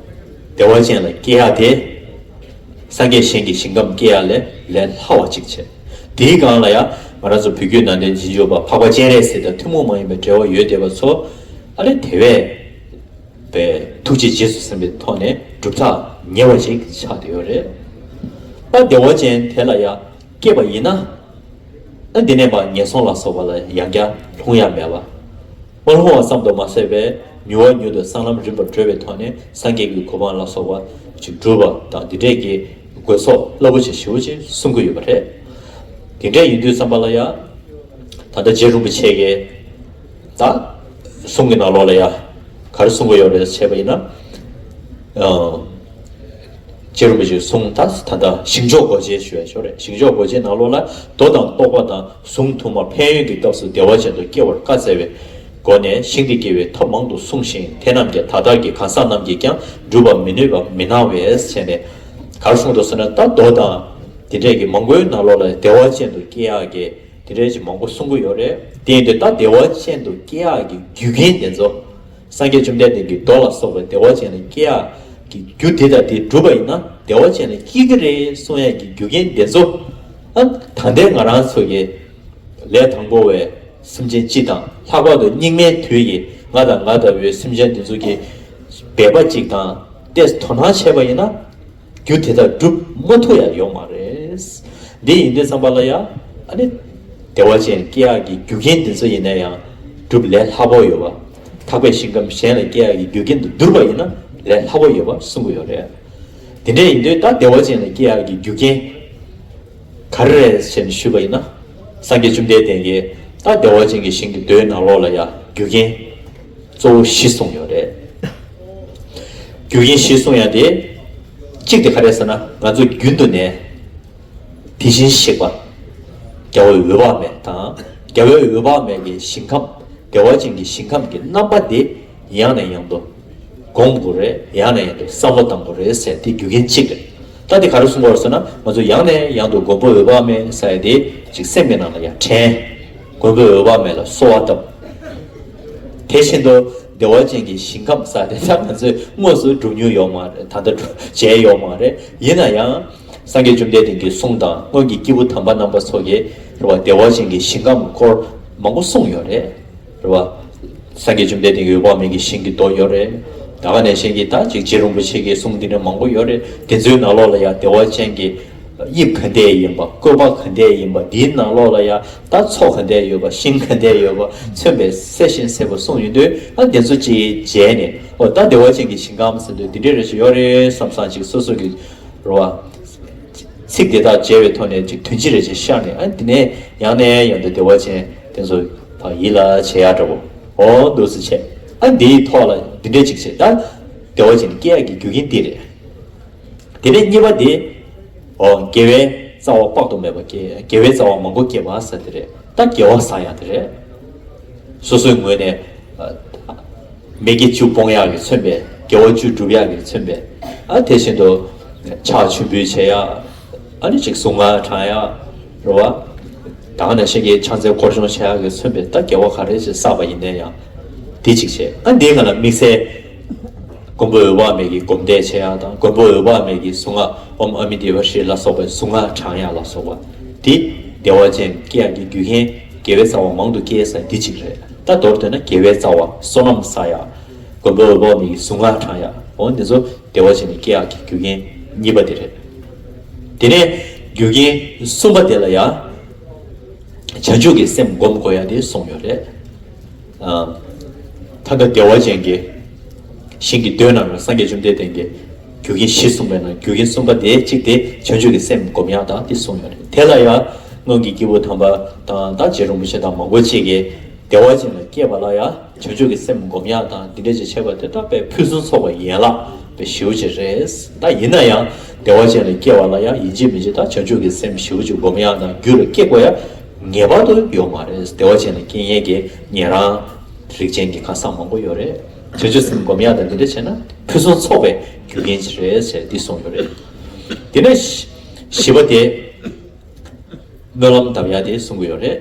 བདེ་བ་ཅན་ལ་སྐྱེ་ཡག་དེ། སངས་རྒྱས་གཞན་གྱི་ཞིང་ཁམས་སྐྱེ་ཡག་ལས་ལས་སླ་བ་ཅིག་བྱས། དེའི་སྒང་ལ་ཡང་ང་རང་ཚོ་བོད་བརྒྱུད་ནང་བསྟན་རྗེས་འཇུག་པ་འཕགས་པ་སྤྱན་རས་གཟིགས་དང་ཐུན་མོང་མ་ཡིན་པའི་འབྲེལ་བ་ཡོད་བསྡད་པ་ཚོ། ཨ་ནི་དེ་བས་པའི་ཐུགས་རྗེ་རྗེས་སུ་ཟིན་པའི་ཐོག་ནས་གྲུབ་མཐའ་ཉེ་བ་ཞིག་ཆགས་བསྡད་ཡོད་རེད། ད་བདེ་བ་ཅན་དེ་ལ་ཡང་སྐྱེས་པ་ཡིན་ན། ཨ་འདི་ནས་མར་ངན་སོང་ལ་སོགས་པ་ལ་ཡང་བསྐྱར་ལྷུང་ཡ་མེད་པ། མ་ལྷུང་བ་ཙམ་དུ་མ་ཟད་པའི་མྱུར་བ་མྱུར་དུ་སྲང་ལམ་རིམ་པར་བགྲོད་པའི་ཐོག་ནས་སངས་རྒྱས་ཀྱི་གོ་འཕང་ལ་སོགས་པ་ཅིག་སྒྲུབ་པ་དང་འདི་འདྲས་ཀྱི་དགོས་ཚོགས་རླབས་པོ་ཆེ་ཞེ་པོ་ཅིག་གསུང་གི་ཡོད་པ་རེད། དེ་འདྲས་ཡིན་དུས་ཙམ་པ་ལ་ཡང་ད་ལྟ་རྗེ་རིན་པོ་ཆེ་གིས་ད་གསུང་གི་ནང་ལོགས་ལ་ཡང་ག་རེ་གསུང་གི་ཡོད་རེད་བྱས་པ་ཡིན་ན། ཨ། རྗེ་རིན་པོ་ཆེའི་གསུང་ད་ད་ལྟ་ཞིང་མཆོག་སྒོ་འབྱེད་ཞུ་ཡ་ཞོར་རེད། ཞིང་མཆོག་སྒོ་འབྱེད་ནང་ལོགས་ལ་མདོ་དང་རྟོགས་པ་དང་གཟུངས་དུ་མ་ཕན་ཡོན་གྱི་སྐབས་སུ་བདེ་བ་ཅན་དུ་སྐྱེ་བར་བཀའ་སྩལ་བའི་སྒོ་ནས་ཞིང་དེ་སྐྱེ་བའི་ཐབས་མང་དུ་གསུངས་ཤིང་། དེ་རྣམས་ཀྱང་ད་ལྟར་གྱི་གང་ཟག་རྣམས་ཀྱིས་ཀྱང་བསྒྲུབ་པར་མི་ནུས་པ་མི་སྣང་བས་བྱས་ནས། ག་རེ་གསུངས་འདུག་ཟེར་ན། ད་མདོ་དང་དེ་འདྲས་ཀྱི་མང་པོའི་ནང་ལོགས་ལ་བདེ་བ་ཅན་དུ་སྐྱེ་ཡག་གི་དེ་འདྲས་ཀྱི་མང་པོ་གསུང་གི་ཡོད་རེད། དེ་ཡིན་དུས་ད་བདེ་བ་ཅན་དུ་སྐྱེ་ཡག་གི་རྒྱུ་རྐྱེན་དེ་ཚོ། སངས་རྒྱས་བཅོམ་ལྡན་འདས་ཀྱིས་མདོ་ལ་སོགས་པའི་བདེ་བ་ཅན་ལ་སྐྱེ་ཡག་གི་རྒྱུ་དེ་དང་དེ་བསྒྲུབས་པ་ཡིན་ན་བདེ་བ་ཅན་ལ་སྐྱེ་གི་རེད་གསུང་ཡག་གི་རྒྱུ་རྐྱེན་དེ་ཚོ། ཨ་ད་ལྟའི་ང་རང་ཚོ་གི་ལས་དང་པོ་བའི་སེམས་ཅན་སྤྱི་དང་། ལྷག་པར་དུ་སྙིགས་མའི་དུས་ཀྱི་ང་དང་ང་ལྟ་བུའི་སེམས་ཅན་དེ་ཚོ་གི་འབད་པ་གཅིག་དང་ཏོག་ཙམ་དོ་སྣང་བྱས་པ་ཡིན་ན། རྒྱུ་དེ་དག་སྒྲུབ་མ་ཐུབ་ཡ་ཡོད་མ་རེད། འདི་ཡིན་དུས་ཙམ་པ་ལ་ཡང་ཨ་ནི་བདེ་བ་ཅན་སྐྱེ་ཡག་གི་རྒྱུ་རྐྱེན་འདི་ཚོ་ཡིན་ན་ཡང་སྒྲུབ་ལས་སླ་པོ་ཡོད་པ། ཐེག་པའི་ཞིང་ཁམས་གཞན་ལ་སྐྱེ་ཡག་གི་རྒྱུ་རྐྱེན་དུ་གྱུར་པ་ཡིན་ན་ལས་སླ་པོ་ཡོད་པ་གསུང་གི་ཡོད་རེད། དེ་འདྲ་ཡིན་དུས་ད་བདེ་བ་ཅན་ལ་སྐྱེ་ཡག་གི་རྒྱུ་རྐྱེན་ག་རེ་རེད་ཟེར་ནས་ཞུས་པ་ཡིན་ན། སངས་རྒྱས་བཅོམ་ལྡན་འདས་ཀྱིས་ད་བདེ་བ་ཅན་གྱི་ཞིང་གི་མདོའི་ནང་ལོགས་ལ་ཡང་རྒྱུ་རྐྱེན་གཙོ་བོ་བཞི་གསུངས་ཡོད་རེད། རྒྱུ་རྐྱེན་བཞི་གསུངས་ཡ་དེ། གཅིག་དེ་ག་རེ་ཟེར་ན། ང་ཚོ་རྒྱུན་དུ་ནས་དེ་བཞིན་གཤེགས་པ་རྒྱལ་བ་འོད་དཔག་མེད་དང་། རྒྱལ་བ་འོད་དཔག་མེད་ཀྱི་ཞིང་ཁམས། བདེ་བ་ཅན་གྱི་ཞིང་ཁམས་ཀྱི་རྣམ་པ་དེ་ཡང་ནས་ཡང་དུ་སྒོམ་དགོས་རེད། ཡང་ནས་ཡང་དུ་བསམ་བློ་བཏང་དགོས་རེད་ཟེར། དེ་རྒྱུ་རྐྱེན་གཅིག་རེད། ད་དེ་ག་རེ་གསུང་གི་ཡོད་ཟེར་ན། ང་ཚོ་ཡང་ནས་ཡང་དུ་མགོན་པོ་འོད་དཔག་མེད་ཟེར་ཡ་དེ་ཅིག་སེམས་ཀྱི་ནང་ལ་ཡང་དྲན། མགོན་པོ་འོད་དཔག་མེད་ལ་གསོལ་བ་བཏབ། དེ་བཞིན་དུ་བདེ་བ་ཅན་གྱི་ཞིང་ཁམས་ཟེར་དེ་ད་ང་ཚོས་དངོས་སུ་སྒྲུབ་མྱོང་ཡོད་མ་རེད། ད་ལྟ་སྒྲུབ་བྱས་ཡོད་མ་རེད། ཡིན་ན་ཡང་སངས་རྒྱས་བཅོམ་ལྡན་འདས་ཀྱི་གསུང་དང་སྔོན་གྱི་སྐྱེས་བུ་དམ་པ་རྣམ་པ་ཚོ་གིས་རེད་བ། བདེ་བ་ཅན་གྱི་ཞིང་ཁམས་སྐོར་མང་པོ་གསུངས་ཡོད་རེད། རེད་བ། སངས་རྒྱས་བཅོམ་ལྡན་འདས་ཀྱི་འོད་དཔག་མེད་ཀྱི་ཞིང་གི་མདོ་ཡོད་རེད། ད་ག་ནང་བཞིན་གྱི་ད་ཅིག་རྗེ་རིན་པོ་ཆེ་གི་གསུང་འདི་འདྲ་མང་པོ་ཡོད་རེད། དེ་ཚོའི་ནང་ལོགས་ལ་ཡང་བདེ་བ་ཅན་གྱི་དབྱིབས་ག་འདྲས་ཡིན་པ། བཀོད་པ་ག་འདྲས་ཡིན་པ། འདིའི་ནང་ལོགས་ལ་ཡང་ད་མཚོ་ག་འདྲས་ཡོད་པ། ཤིང་ག་འདྲས་ཡོད་པ། མཚོན་པའི་གསལ་ཞིང་གསལ་པོ་གསུངས་ཡོད་དུས། ཨ་དེ་ཚོ་ཅིག་མཇལ་ནས། ཨོ་ད་བདེ་བ་ཅན་གྱི་ཞིང་ཁམས་ཟེར་དུས་འདི་འདྲས་རེ་ཞིག་ཡོད་རེད་བསམ་བསམ་ཅིག་སོ་སོ་གི་རེད་བ། ཚིག་དེ་དག་མཇལ་བའི་ཐོག་ནས་ཅིག་དོན་སྤྱི་རེ་ཞིག་ཤར་ནས། ཨ་དེ་ནས་ཡང་ནས་ཡང་དུ་བདེ་བ་ཅན་དེ་ཚོ་ཕར་ཡིད་ལ་བྱེད་ཡག་འདྲ་བོ། ཨོ་འདུག་སེ་བྱས། ཨ་འདིའི་ཐོག་ལ་འདི་འདྲས་ཅིག་བྱས། ད་བདེ་བ་ཅན་སྐྱེ་ཡག་གི་རྒྱུ་རྐྱེན་འདི་རེད། དེ་ནས་གཉིས་པ་དེ། ཨོ་དགེ་བའི་རྩ་བ་དཔག་ཏུ་མེད་པ་སྐྱེ། དགེ་བའི་རྩ་བ་མང་པོ་སྐྱེ་བ་ཟེར་དེ་རེད། ད་དགེ་བ་བསགས་ཡག་དེ་རེད། སོ་སོའི་ངོས་ནས་ཨ་མི་དགེ་བཅུ་སྤོང་ཡག་གིས་མཚོན་པའི། དགེ་བ་བཅུ་སྒྲུབ་ཡག་གིས་མཚོན་པའི། ཨ་དེ་བཞིན་དུ་ཕྱག་མཆོད་འབུལ་བྱེད་ཡག། ཨ་ནི་ཅིག་གཟུངས་སྔགས་བགྲང་ཡག་རེད་བ། ད་ག་ནང་བཞིན་གྱི་ཕྱག་འཚལ་འཁོར་སྐྱོང་བྱེད་ཡག་གིས་མཚོན་པའི་ད་དགེ་བ་ག་རེ་ཞིག་བསགས་པ་ཡིན་ན་ཡང་དེ་གཅིག་བྱས། ཨ་འདིའི་སྒང་ལ་དམིགས་བསལ་མགོན་པོ་འོད་དཔག་མེད་ཀྱི་སྒོམ་བཟླས་བྱེད་ཡག་དང་། མགོན་པོ་འོད་དཔག་མེད་ཀྱི་གཟུངས་སྔགས་ཨོཾ་ཨ་མི་དྷེ་ཝ་ཧྲཱིཿལ་སོགས་པའི་གཟུངས་སྔགས་བགྲང་ཡག་ལ་སོགས་པ་དེ་བདེ་བ་ཅན་སྐྱེ་ཡག་གི་རྒྱུ་རྐྱེན། དགེ་བའི་རྩ་བ་མང་དུ་སྐྱེ་ཟེར་འདི་གཅིག་རེད། ད་མདོར་བསྡུས་ན་དགེ་བའི་རྩ་བ་བསོད་ནམས་བསགས་ཡག། མགོན་པོ་འོད་དཔག་མེད་ཀྱི་གཟུངས་སྔགས་བགྲང་ཡག། འོ་འདི་ཚོ་བདེ་བ་ཅན་ནི་སྐྱེ་ཡག་གི་རྒྱུ་རྐྱེན་གཉིས་པ་དེ་རེད། དེ་ནས་རྒྱུ་རྐྱེན་གསུམ་པ་དེ་ལ་ཡང་བྱང་ཆུབ་ཀྱི་སེམས་སྒོམ་དགོས་ཡག་དེ་གསུངས་ཡོད་རེད། ཨ། ད་ལྟ་བདེ་བ་ཅན་གྱི་ཞིང་གི་མདོའི་ནང་ལ་སངས་རྒྱས་བཅོམ་ལྡན་འདས་ཀྱིས་རྒྱུ་རྐྱེན་བཞི་གསུངས་པའི་ནང་རྒྱུ་རྐྱེན་གསུམ་པ་དེ་གཅིག་དེ་བྱང་ཆུབ་ཀྱི་སེམས་སྒོམ་ཡག་དང་དེ་གསུངས་ཡོད་རེད། དེ་ལ་ཡང་སྔོན་གྱི་སྐྱེས་བུ་དམ་པ་དང་ད་རྗེ་རིན་པོ་ཆེ་དང་མང་པོ་ཅིག་གིས་བདེ་བ་ཅན་ལ་སྐྱེས་པ་ལ་ཡང་བྱང་ཆུབ་ཀྱི་སེམས་སྒོམ་ཡག་དང་འདི་འདྲ་ཅིག་བྱས་པ་དེ་ད་དཔེ་ཕུན་སུམ་ཚོགས་པ་ཡན་ལག་དཔེ་ཞེ་པོ་ཅིག་རེད། ད་ཡིན་ན་ཡང་བདེ་བ་ཅན་ལ་སྐྱེ་བ་ལ་ཡང་ཡིན་གཅིག་མིན་གཅིག་ད་བྱང་ཆུབ་ཀྱི་སེམས་ཞེ་པོ་ཅིག་སྒོམ་ཡག་དང་རྒྱུད་ལ་སྐྱེ་དགོས་ཡག་ངེས་པར་དུ་ཡོད་མ་རེད། བདེ་བ་ཅན་ལ་སྐྱེ་མཁན་གྱི་ཉན་རང་རིགས་ཅན་གྱི་གང་ཟག་མང་པོ་ཡོད་རེད། བྱང་ཆུབ་སེམས་སྒོམ་ཡག་དང་འདི་འདྲ་བྱས་ན་ཕུན་སུམ་ཚོགས་པའི་རྒྱུ་རྐྱེན་ཅིག་རེད་ཅེས་འདི་གསུངས་ཡོད་རེད། དེ་ནས་བཞི་པ་དེ། སྨོན་ལམ་འདེབས་ཡག་དེ་གསུང་གི་ཡོད་རེད།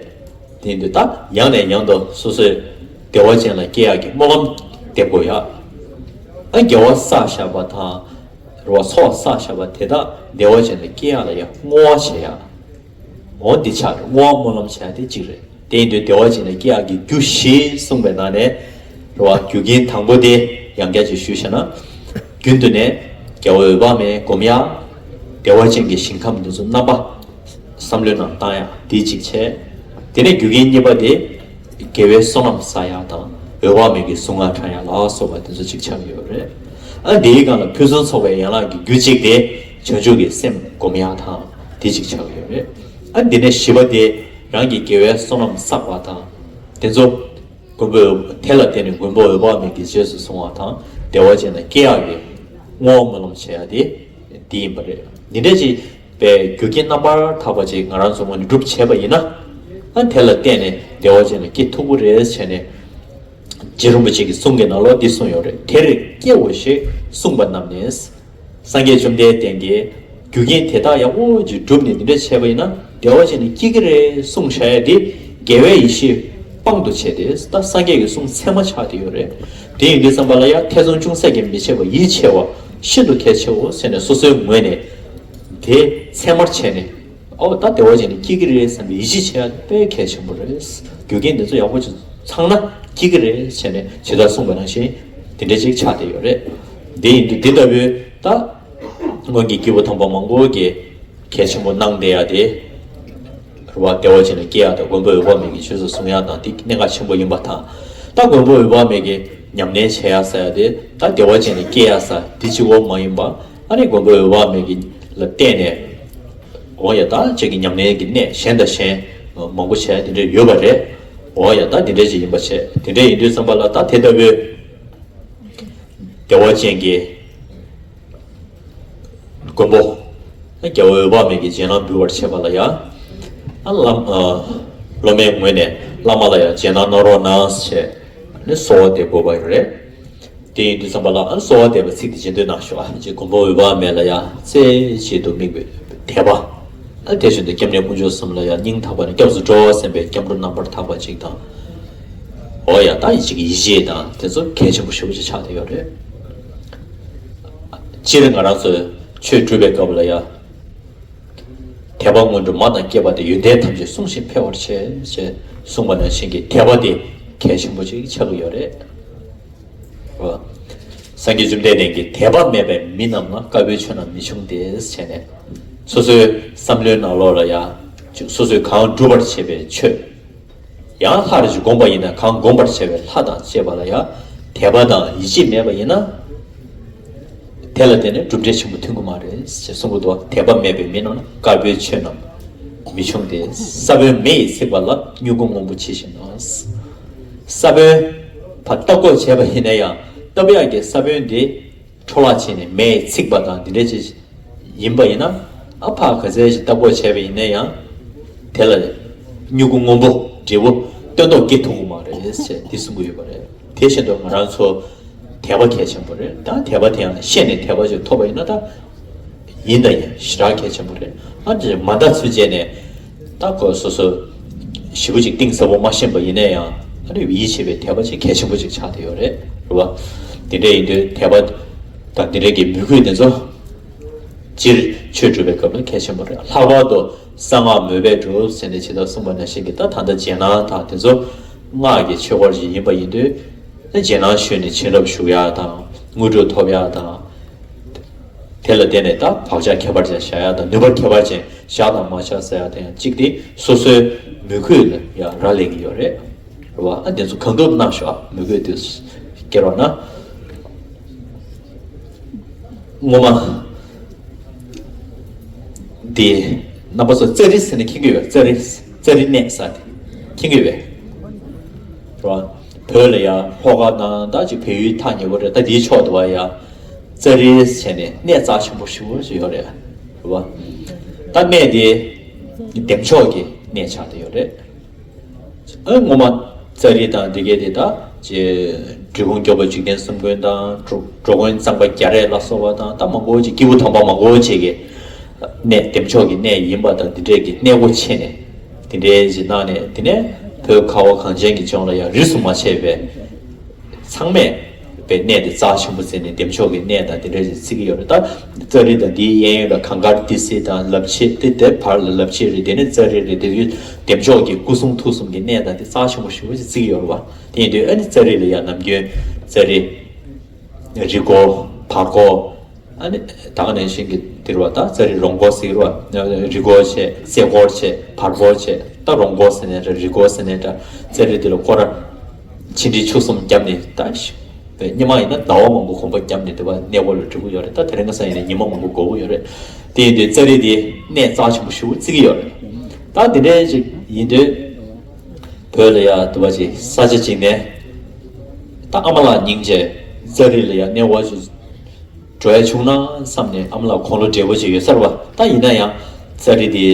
དེ་ཡིན་དུས་ད་ཡང་ནས་ཡང་དུ་སོ་སོའི་བདེ་བ་ཅན་ལ་སྐྱེ་ཡག་གི་སྨོན་ལམ་འདེབས་དགོས་ཡག། ཨ་དགེ་བ་བསགས་བཞག་པ་དང་། རེད་བ། ཚོགས་བསགས་བཞག་པ་དེ་དག་བདེ་བ་ཅན་ལ་སྐྱེ་ཡག་ལ་ཡང་བསྔོ་བ་བྱེད་ཡག། འོ་འདི་ཆགས་རེད། བསྔོ་བ་སྨོན་ལམ་བྱེད་ཡག་དེ་གཅིག་རེད། དེ་ཡིན་དུས་བདེ་བ་ཅན་ལ་སྐྱེ་ཡག་གི་རྒྱུ་བཞི་གསུངས་པའི་ནང་ནས། རེད་བ། རྒྱུ་རྐྱེན་དང་པོ་དེ་ཡང་བསྐྱར་ཅིག་ཞུས་བྱས་ན། རྒྱུན་དུ་ནས་རྒྱལ་བ་འོད་དཔག་མེད་སྒོམ་ཡག་བདེ་བ་ཅན་གྱི་ཞིང་ཁམས་འདི་ཚོ་རྣམ་པ་བསམ་བློའི་ནང་བཏང་ཡག་དེ་གཅིག་བྱས། དེ་ནས་རྒྱུ་རྐྱེན་གཉིས་པ་དེ་དགེ་བའི་བསོད་ནམས་བསགས་ཡག་དང་འོད་དཔག་མེད་ཀྱི་གཟུངས་སྔགས་བགྲང་ཡག་ལ་སོགས་པ་དེ་ཚོ་གཅིག་ཆགས་ཀྱི་ཡོད་རེད། ཨ་འདིའི་སྒང་ལ་ཕུན་སུམ་ཚོགས་པའི་ཡན་ལག་གི་རྒྱུ་གཅིག་དེ་བྱང་ཆུབ་ཀྱི་སེམས་སྒོམ་ཡག་དང་དེ་གཅིག་ཆགས་ཀྱི་ཡོད་རེད། ཨ་འདི་ནས་བཞི་པ་དེ་རང་གི་དགེ་བའི་བསོད་ནམས་བསགས་པ་དང་དེ་ཚོ། མགོན་པོ་དེ་ལ་བརྟེན་ནས་མགོན་པོ་འོད་དཔག་མེད་ཀྱིས་རྗེས་སུ་བཟུང་བ་དང་བདེ་བ་ཅན་ལ་སྐྱེ་ཡག་གི་བསྔོ་བ་སྨོན་ལམ་བྱེད་ཡག་དེ་འདི་ཡིན་པ་རེད། འདི་འདྲ་ཅིག་པའི་རྒྱུ་རྐྱེན་རྣམ་པར་དག་པ་ཅིག་ང་རང་ཚོ་ངོས་ནས་སྒྲུབ་བྱས་པ་ཡིན་ན། ཨ་དེ་ལ་བརྟེན་ནས་བདེ་བ་ཅན་ལ་སྐྱེ་ཐུབ་ཀྱི་རེད་བྱས་ནས། རྗེ་རིན་པོ་ཆེ་གི་གསུང་གི་ནང་ལོགས་འདི་གསུངས་ཡོད་རེད། དེར་སྐྱེའོ་ཞེས་གསུངས་པ་རྣམས་ནི། སངས་རྒྱས་བཅོམ་ལྡན་འདས་ཀྱིས་རྒྱུ་རྐྱེན་དེ་དག་ཡག་པོ་ཅིག་བསྒྲུབས་ནས་འདི་འདྲ་བྱས་པ་ཡིན་ན་བདེ་བ་ཅན་ནི་སྐྱེ་གི་རེད་གསུངས་བཞག་ཡ་དེ་དགེ་བའི་ཡེ་ཤེས་དཔང་དུ་བྱས་ཏེ་ད་སངས་རྒྱས་ཀྱི་གསུང་ཚད་མ་ཆགས་བསྡད་ཡོད་རེད། དེ་ཡིན་དུས་ཙམ་པ་ལ་ཡང་ཐེ་ཚོམ་ཅུང་ཟད་ཀྱང་མི་བྱེད་པར་ཡིད་ཆེས་པ་ཤིན་ཏུ་གལ་ཆེའོ་ཟེར་ནས་སོ་སོའི་ངོས་ནས་དེ་ཚད་མར་བྱས་ནས། ཨོ་ད་བདེ་བ་ཅན་ནི་སྐྱེ་གི་རེད་བསམ་པའི་ཡིད་ཆེས་བྱེད་ཡ་དཔེ་གལ་ཆེན་པོ་རེད། རྒྱུ་རྐྱེན་འདི་ཚོ་ཡག་པོ་ཅིག་ཚང་ན་སྐྱེ་གི་རེད་བྱས་ནས་ཇི་ལྟར་གསུངས་པ་ནང་བཞིན་དེ་འདྲ་ཅིག་ཆགས་བསྡད་ཡོད་རེད། འདི་ཡིན་དུས་འདི་ལྟ་བུའི་ད་སྔོན་གྱི་སྐྱེས་བུ་དམ་པ་མང་པོ་གིས་གལ་ཆེན་པོ་གནང་བསྡད་ཡ་དེ། རེད་བ། བདེ་བ་ཅན་ལ་སྐྱེ་ཡ་དང་མགོན་པོ་འོད་དཔག་མེད་ཀྱིས་རྗེས་སུ་བཟུང་ཡ་དང་དེ་གནད་འགག་ཆེན་པོ་ཡིན་པ་དང་། ད་མགོན་པོ་འོད་དཔག་མེད་ཀྱིས་ཉམས་ལེན་བྱེད་ཡ་ཟེར་ཡ་དེ་ད་བདེ་བ་ཅན་ལ་སྐྱེ་ཡ་ཟེར་དེ་གཅིག་པོ་མ་ཡིན་པ། ཨ་ནི་མགོན་པོ་འོད་དཔག་མེད་ཀྱི་ལ་བརྟེན་ནས། འོ་ཡ་ད་ཁྱེད་ཀྱི་ཉམས་ལེན་གྱི་གནས་གཞན་དང་གཞན་མང་པོ་བྱས་དེ་འདྲ་ཡོད་པ་རེད། འོ་ཡ་ད་དེ་འདྲ་ཅིག་ཡིན་པ་བྱས་དེ་འདྲ་ཡིན་དུས་ཙམ་པ་ལ་ད་དེ་ལྟ་བུའི་བདེ་བ་ཅན་གྱི་མགོན་པོ་རྒྱལ་བ་འོད་དཔག་མེད་ཀྱི་རྗེས་གནང་འབུལ་བར་བྱེད་པ་ལ་ཡང་། ཨ་བླ་མ་སློབ་མའི་ངོས་ནས་བླ་མ་ལ་ཡང་རྗེས་གནང་གནང་རོགས་གནང་ཞེས་ནས་གསོལ་བ་འདེབས་དགོས་པ་ཡོད་རེད། དེ་ཡིན་དུས་ཙམ་པ་ལ་ཨ་གསོལ་བ་འདེབས་པའི་ཚིག་དེ་རྗེས་ཟློས་གནང་ཤོག་ཨ་ཅེ་མགོན་པོ་འོད་དཔག་མེད་ལ་ཡང་རྩེ་གཅིག་ཏུ་དམིགས་པའི་དད་པ། ཨ་དེ་བཞིན་དུ་སྐྱབས་གནས་དཀོན་མཆོག་གསུམ་ལ་ཡང་སྙིང་ཐག་པ་ནས་སྐྱབས་སུ་འགྲོ་བ་སེམས་དཔའི་སྐྱབས་འགྲོ་རྣམ་པར་དག་པ་ཅིག་དང་། འོ་ཡ་ད་ཡིད་ཆེས་ཀྱི་ཡིད་ཆེས་དང་དེ་ཚོ་གལ་ཆེན་པོ་ཞེ་པོ་ཅིག་ཆགས་བསྡད་ཡོད་རེད། སྤྱིར་ང་རང་ཚོས་ཆོས་སྒྲུབ་པའི་སྐབས་ལ་ཡང་། དད་པ་སྔོན་དུ་མ་དང་བསྐྱེད་པ་དེ་ཡོན་ཏན་ཐམས་ཅད་བསྲུང་ཞིང་འཕེལ་བར་བྱེད་ཅེས་གསུངས་པ་ནང་བཞིན་གྱི་དད་པ་དེ་གལ་ཆེན་པོ་ཅིག་ཆགས་ཀྱི་ཡོད་རེད། སངས་རྒྱས་བཅོམ་ལྡན་འདས་ཀྱིས་དད་པ་མེད་པའི་མི་རྣམས་ལ་དཀར་པོའི་ཆོས་རྣམས་མི་འབྱུང་སྟེ་ཟེར་ནས། སོ་སོའི་བསམ་བློའི་ནང་ལོགས་ལ་ཡང་། སོ་སོས་གང་སྒྲུབ་པར་བྱེད་པའི་ཆོས། ཡང་ལྷར་ཅིག་བསྒོམས་པ་ཡིན་ན་གང་བསྒོམ་པར་བྱ་བའི་ལྷ་དང་བཅས་པ་ལ་ཡང་དད་པ་དང་ཡིད་ཆེས་མེད་པ་ཡིན་ན། དེ་ལ་བརྟེན་ནས་གྲུབ་འབྲས་ཆེན་པོ་ཐོན་གྱི་མ་རེད་ཅེས་གསུངས་ཀྱི་འདུག་དད་པ་མེད་པའི་མི་རྣམས་ལ་དཀར་པོའི་ཆོས་རྣམས་མི་འབྱུང་སྟེ། ས་བོན་མེ་ཡིས་ཚིག་པ་ལ་མྱུ་གུ་སྔོན་པོ་ཇི་བཞིན་ནོ། ས་བོན་ཕར་བཏབ་འགོག་བྱས་པ་ཡིན་ན་ཡང་བཏབ་ཡག་གི་ས་བོན་དེ། འཕྲོ་བརླག་བྱས་ནས་མེས་ཚིག་པ་དང་འདི་འདྲ་ཅིག་ཡིན་པ་ཡིན་ན། ཨ་ཕ་ག་ཚད་ཞིག་བཏབ་འགོག་བྱས་པ་ཡིན་ན་ཡང་། དེ་ལ་མྱུ་གུ་སྔོན་པོ་འབྲས་བུ་སྟོན་ཐོག་སྐྱེ་ཐུབ་ཀྱི་མ་རེད་ཅེས་འདི་གསུང་གི་ཡོད་པ་རེད། དེ་བཞིན་དུ་ང་རང་ཚོ་དད་པ་གལ་ཆེན་པོ་རེད། ད་དད་པ་དེ་ཡང་ཤེས་ནས་དད་པ་ཅིག་ཐོབ་པ་ཡིན་ན་ད་ཡིན་ད་ཡིན་ཞེ་དྲག་གལ་ཆེན་པོ་རེད། ཨ་འདི་མ་འདའ་ཚུལ་བྱས་ནས། ད་ཁོ་སོ་སོ་ཞེ་པོ་ཅིག་གཏིང་ཟབ་པོ་མ་ཤེས་པ་ཡིན་ན་ཡང་ཨ་ནི་ཡིད་ཆེས་པའི་དད་པ་ཅིག་གལ་ཆེན་པོ་ཅིག་ཆགས་བསྡད་ཡོད་རེད། རེད་བ། དེ་འདྲ་ཡིན་དུས་དད་པ་དང་དེ་འདྲ་གི་མོས་གུས་དེ་ཚོ་སྤྱིར་ཆོས་སྒྲུབ་པའི་སྐབས་ལ་གལ་ཆེན་པོ་རེད། ལྷག་པར་དུ་གསང་སྔགས་མོས་པས་སྒྲུབ་ཟེར་ནས་ཇི་ལྟར་གསུངས་པ་ནང་བཞིན་གྱི་ད་ད་ལྟ་རྗེས་གནང་དང་དེ་ཚོ་སྔགས་ཀྱི་ཆོས་སྐོར་ཞིག་ཡིན་པ་ཡིན་དུས། རྗེས་གནང་ཞུས་ནས་བྱིན་རླབས་ཞུགས་ཡག་དང་དངོས་གྲུབ་ཐོབ་ཡག་དང་། དེ་ལ་བརྟེན་ནས་ད་བག་ཆགས་ཁྱད་པར་ཅན་བཞག་ཡག་དང་ནུས་པ་ཁྱད་པར་ཅན་བཞག་དང་མ་བཞག་ཟེར་ཡག་དེ་ཡང་གཅིག་དེ་སོ་སོའི་མོས་གུས་ལ་ཡང་རག་ལས་ཀྱི་ཡོད་རེད། རེད་བ། ཨ་དེ་ཚོ་གང་ཐུབ་གནང་ཤོག་མོས་གུས་དེ་སྐྱེ་རོགས་གནང་། སྔོན་མ། དེ། རྣམ་པ་ཚོ་ཙ་རི་ཟེར་ནས་མཁྱེན་གྱི་ཡོད། ཙ་རི། ཙ་རི་གནས་ས་དེ། མཁྱེན་གྱི་ཡོད། རེད་བ། བོད་ལ་ཡང་ལྷོ་ཁ་དང་ད་ཅིག་བལ་ཡུལ་ཐག་ཉེ་པོ་རེད། ད་དེའི་ཕྱོགས་དུ་བ་ཡང་། ཙ་རི་བྱས་ནས་གནས་རྩ་ཆེན་པོ་ཞེ་པོ་ཞིག་ཡོད་རེད། རེད་བ། ད་གནས་དེ། འདེམས་ཕྱོགས་ཀྱི་གནས་ཆགས་བསྡད་ཡོད་རེད། ཨ་སྔོན་མ་ཙ་རི་དང་འདི་གས་དེ་ད་ཅེ། འབྲི་གུང་སྐྱོབ་པ་འཇིག་རྟེན་གསུམ་མགོན་དང་འགྲོ་འགྲོ་མགོན་གཙང་པ་རྒྱ་རས་ལ་སོགས་པ་དང་ད་མང་པོ་ཅིག་སྐྱེས་བུ་དམ་པ་མང་པོ་ཅིག་གི་གནས་འདེམས་ཕྱོགས་ཀྱི་གནས་ཡིན་པ་དང་འདི་འདྲས་ཀྱི་གནས་སྒོ་ཕྱེ་ནས་འདི་འདྲས་ཅིག་གནང་ནས་དེ་ནས་བོད་ཁ་བ་གངས་ཅན་གྱི་ལྗོངས་ལ་ཡང་རིས་སུ་མ་ཆད་པའི་ཚང་མས་ པའི་གནས་དེ་རྩ་ཆེན་པོ་བརྩིས་ནས་བདེ་མཆོག་གི་གནས་དང་དེ་འདྲ་ཞིག་བརྩི་གི་ཡོད་རེད། ད་ཙཱ་རི་དང་དེའི་གཡས་གཡོན་ལ་གངས་དཀར་ཏི་སེ་དང་ལབ་ཕྱེ་དེ་དེ་བར་ལ་ལབ་ཕྱེ་རེད། དེ་ནས་ཙཱ་རི་རེད། དེ་ཡུལ་བདེ་མཆོག་གི་སྐུ་གསུང་ཐུགས་གསུམ་གྱི་གནས་དང་དེ་རྩ་ཆེན་པོ་ཞེ་པོ་ཅིག་བརྩི་གི་ཡོད་རེད་བ། དེ་ཡིན་དུས་ཨ་ནི་ཙཱ་རི་ལ་ཡང་ནམ་རྒྱུན་ཙཱ་རི། རི་མགོ། བར་མགོ། ཨ་ནི་ད་ག་ནང་བཞིན་གྱི་འདིར་བ་ད་ཙཱ་རི་རོང་མགོ་ཟེར་བ། རི་མགོ་བྱས། རྩེ་མགོ་བྱས། བར་མགོ་བྱས། ད་རོང་མགོ་ཟེར་ནས་འདྲ། རི་མགོ་ཟེར་ནས་འདྲ། ཙཱ་རི་འདི་ལ་སྐོར་ར་ཆིག་ཁྲི་བཅུ་གསུམ་བརྒྱབ་ནས་ད་ཤི་ཉི་མ་ཡིན་ན་ཟླ་བ་མང་པོ་གོམ་པ་བརྒྱབ་ནས་དེ་བ་གནས་སྐོར་ལ་འགྲོ་གི་ཡོད་རེད། ད་དེ་རིང་ཁ་སང་ཡིན་ན་ཉི་མ་མང་པོ་འགོར་གི་ཡོད་རེད། དེ་ཡིན་དུས་ཙཱ་རི་འདི་གནས་རྩ་ཆེན་པོ་ཞེ་པོ་བརྩི་གི་ཡོད་རེད། ད་དེ་འདྲའི་ཅིག་ཡིན་དུས་བོད་ལ་ཡ་དུ་བ་ཅིག་ས་ཆ་ཅིག་ནས་ད་ཨ་མ་ལགས་སྙིང་རྗེ་ཙཱ་རི་ལ་ཡ་གནས་སྐོར་ཅིག་འགྲོ་ཡ་བྱུང་ན་བསམ་ནས་ཨ་མ་ལགས་དགུང་ལོ་བགྲེས་པོ་ཅིག་ཡོད་ས་རེད་བ། ད་ཡིན་ན་ཡང་ཙཱ་རི་དེ་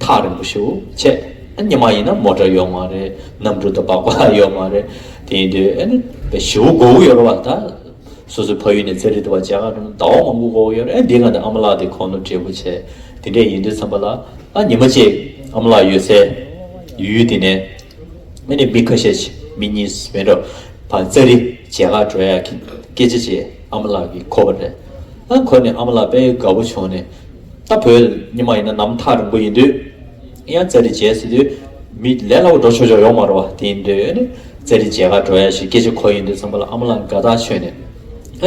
ཐག་རིང་པོ་ཞེ་པོ་བྱས། ཨ་ཉི་མ་ཡིན་ན་མོ་ཊ་ཡོད་མ་རེད། གནམ་གྲུ་དང་སྦག་སྦག་ཡོད་མ་རེད། དེ་ཡིན་དུས་ཨ་ནི་ཞེ་པོ་འགོར་གི་ཡོད་རེད་བ། ད་སོ་སོའི་ཕ་ཡུལ་ནས་ཙཱ་རི་དུ་བ་མཇལ་ཁ་འགྲོ་ན་ཟླ་བ་མང་པོ་འགོར་གི་ཡོད་རེད། ཨ་འདི་ག་ད་ཨ་མ་ལགས་དེ་དགུང་ལོ་བགྲེས་པོ་བྱས། དེ་འདྲས་ཡིན་དུས་ཙམ་པ་ལ་ཨ་ཉི་མ་གཅིག་ཨ་མ་ལགས་ཡོད་སའི་ཡུལ་དེ་ནས། ཨ་ནི་མི་ཁ་ཤས་ཤིག་མི་གཉིས་མེད་འགྲོ། ཕར་ཙཱ་རི་མཇལ་ཁ་འགྲོ་ཡ་གི་སྐད་ཆ་བྱས། ཨ་མ་ལགས་ཀྱིས་གོ་བ་རེད། ཨ་གོ་ནས་ཨ་མ་ལགས་དཔེ་དགའ་པོ་བྱུང་ནས། ད་བོད་ཉི་མ་ཡིན་ན་ནམ་ཐག་རིང་པོ་ཡིན་དུས། ཡང་ཙཱ་རི་མཇལ་ཟེར་དུས། མི་ལས་སླ་པོ་འགྲོ་ཆོག་ཆོག་ཡོད་མ་རེད་བ། དེ་ཡིན་དུས་ཨ་ནི་ཙཱ་རི་མཇལ་ཁ་འགྲོ་ཡ་ཞིག་སྐད་ཆ་གོ་ཡོང་དུས་ཙམ་པ་ལ་ཨ་མ་ལགས་དགའ་ཐག་ཆོད་ནས།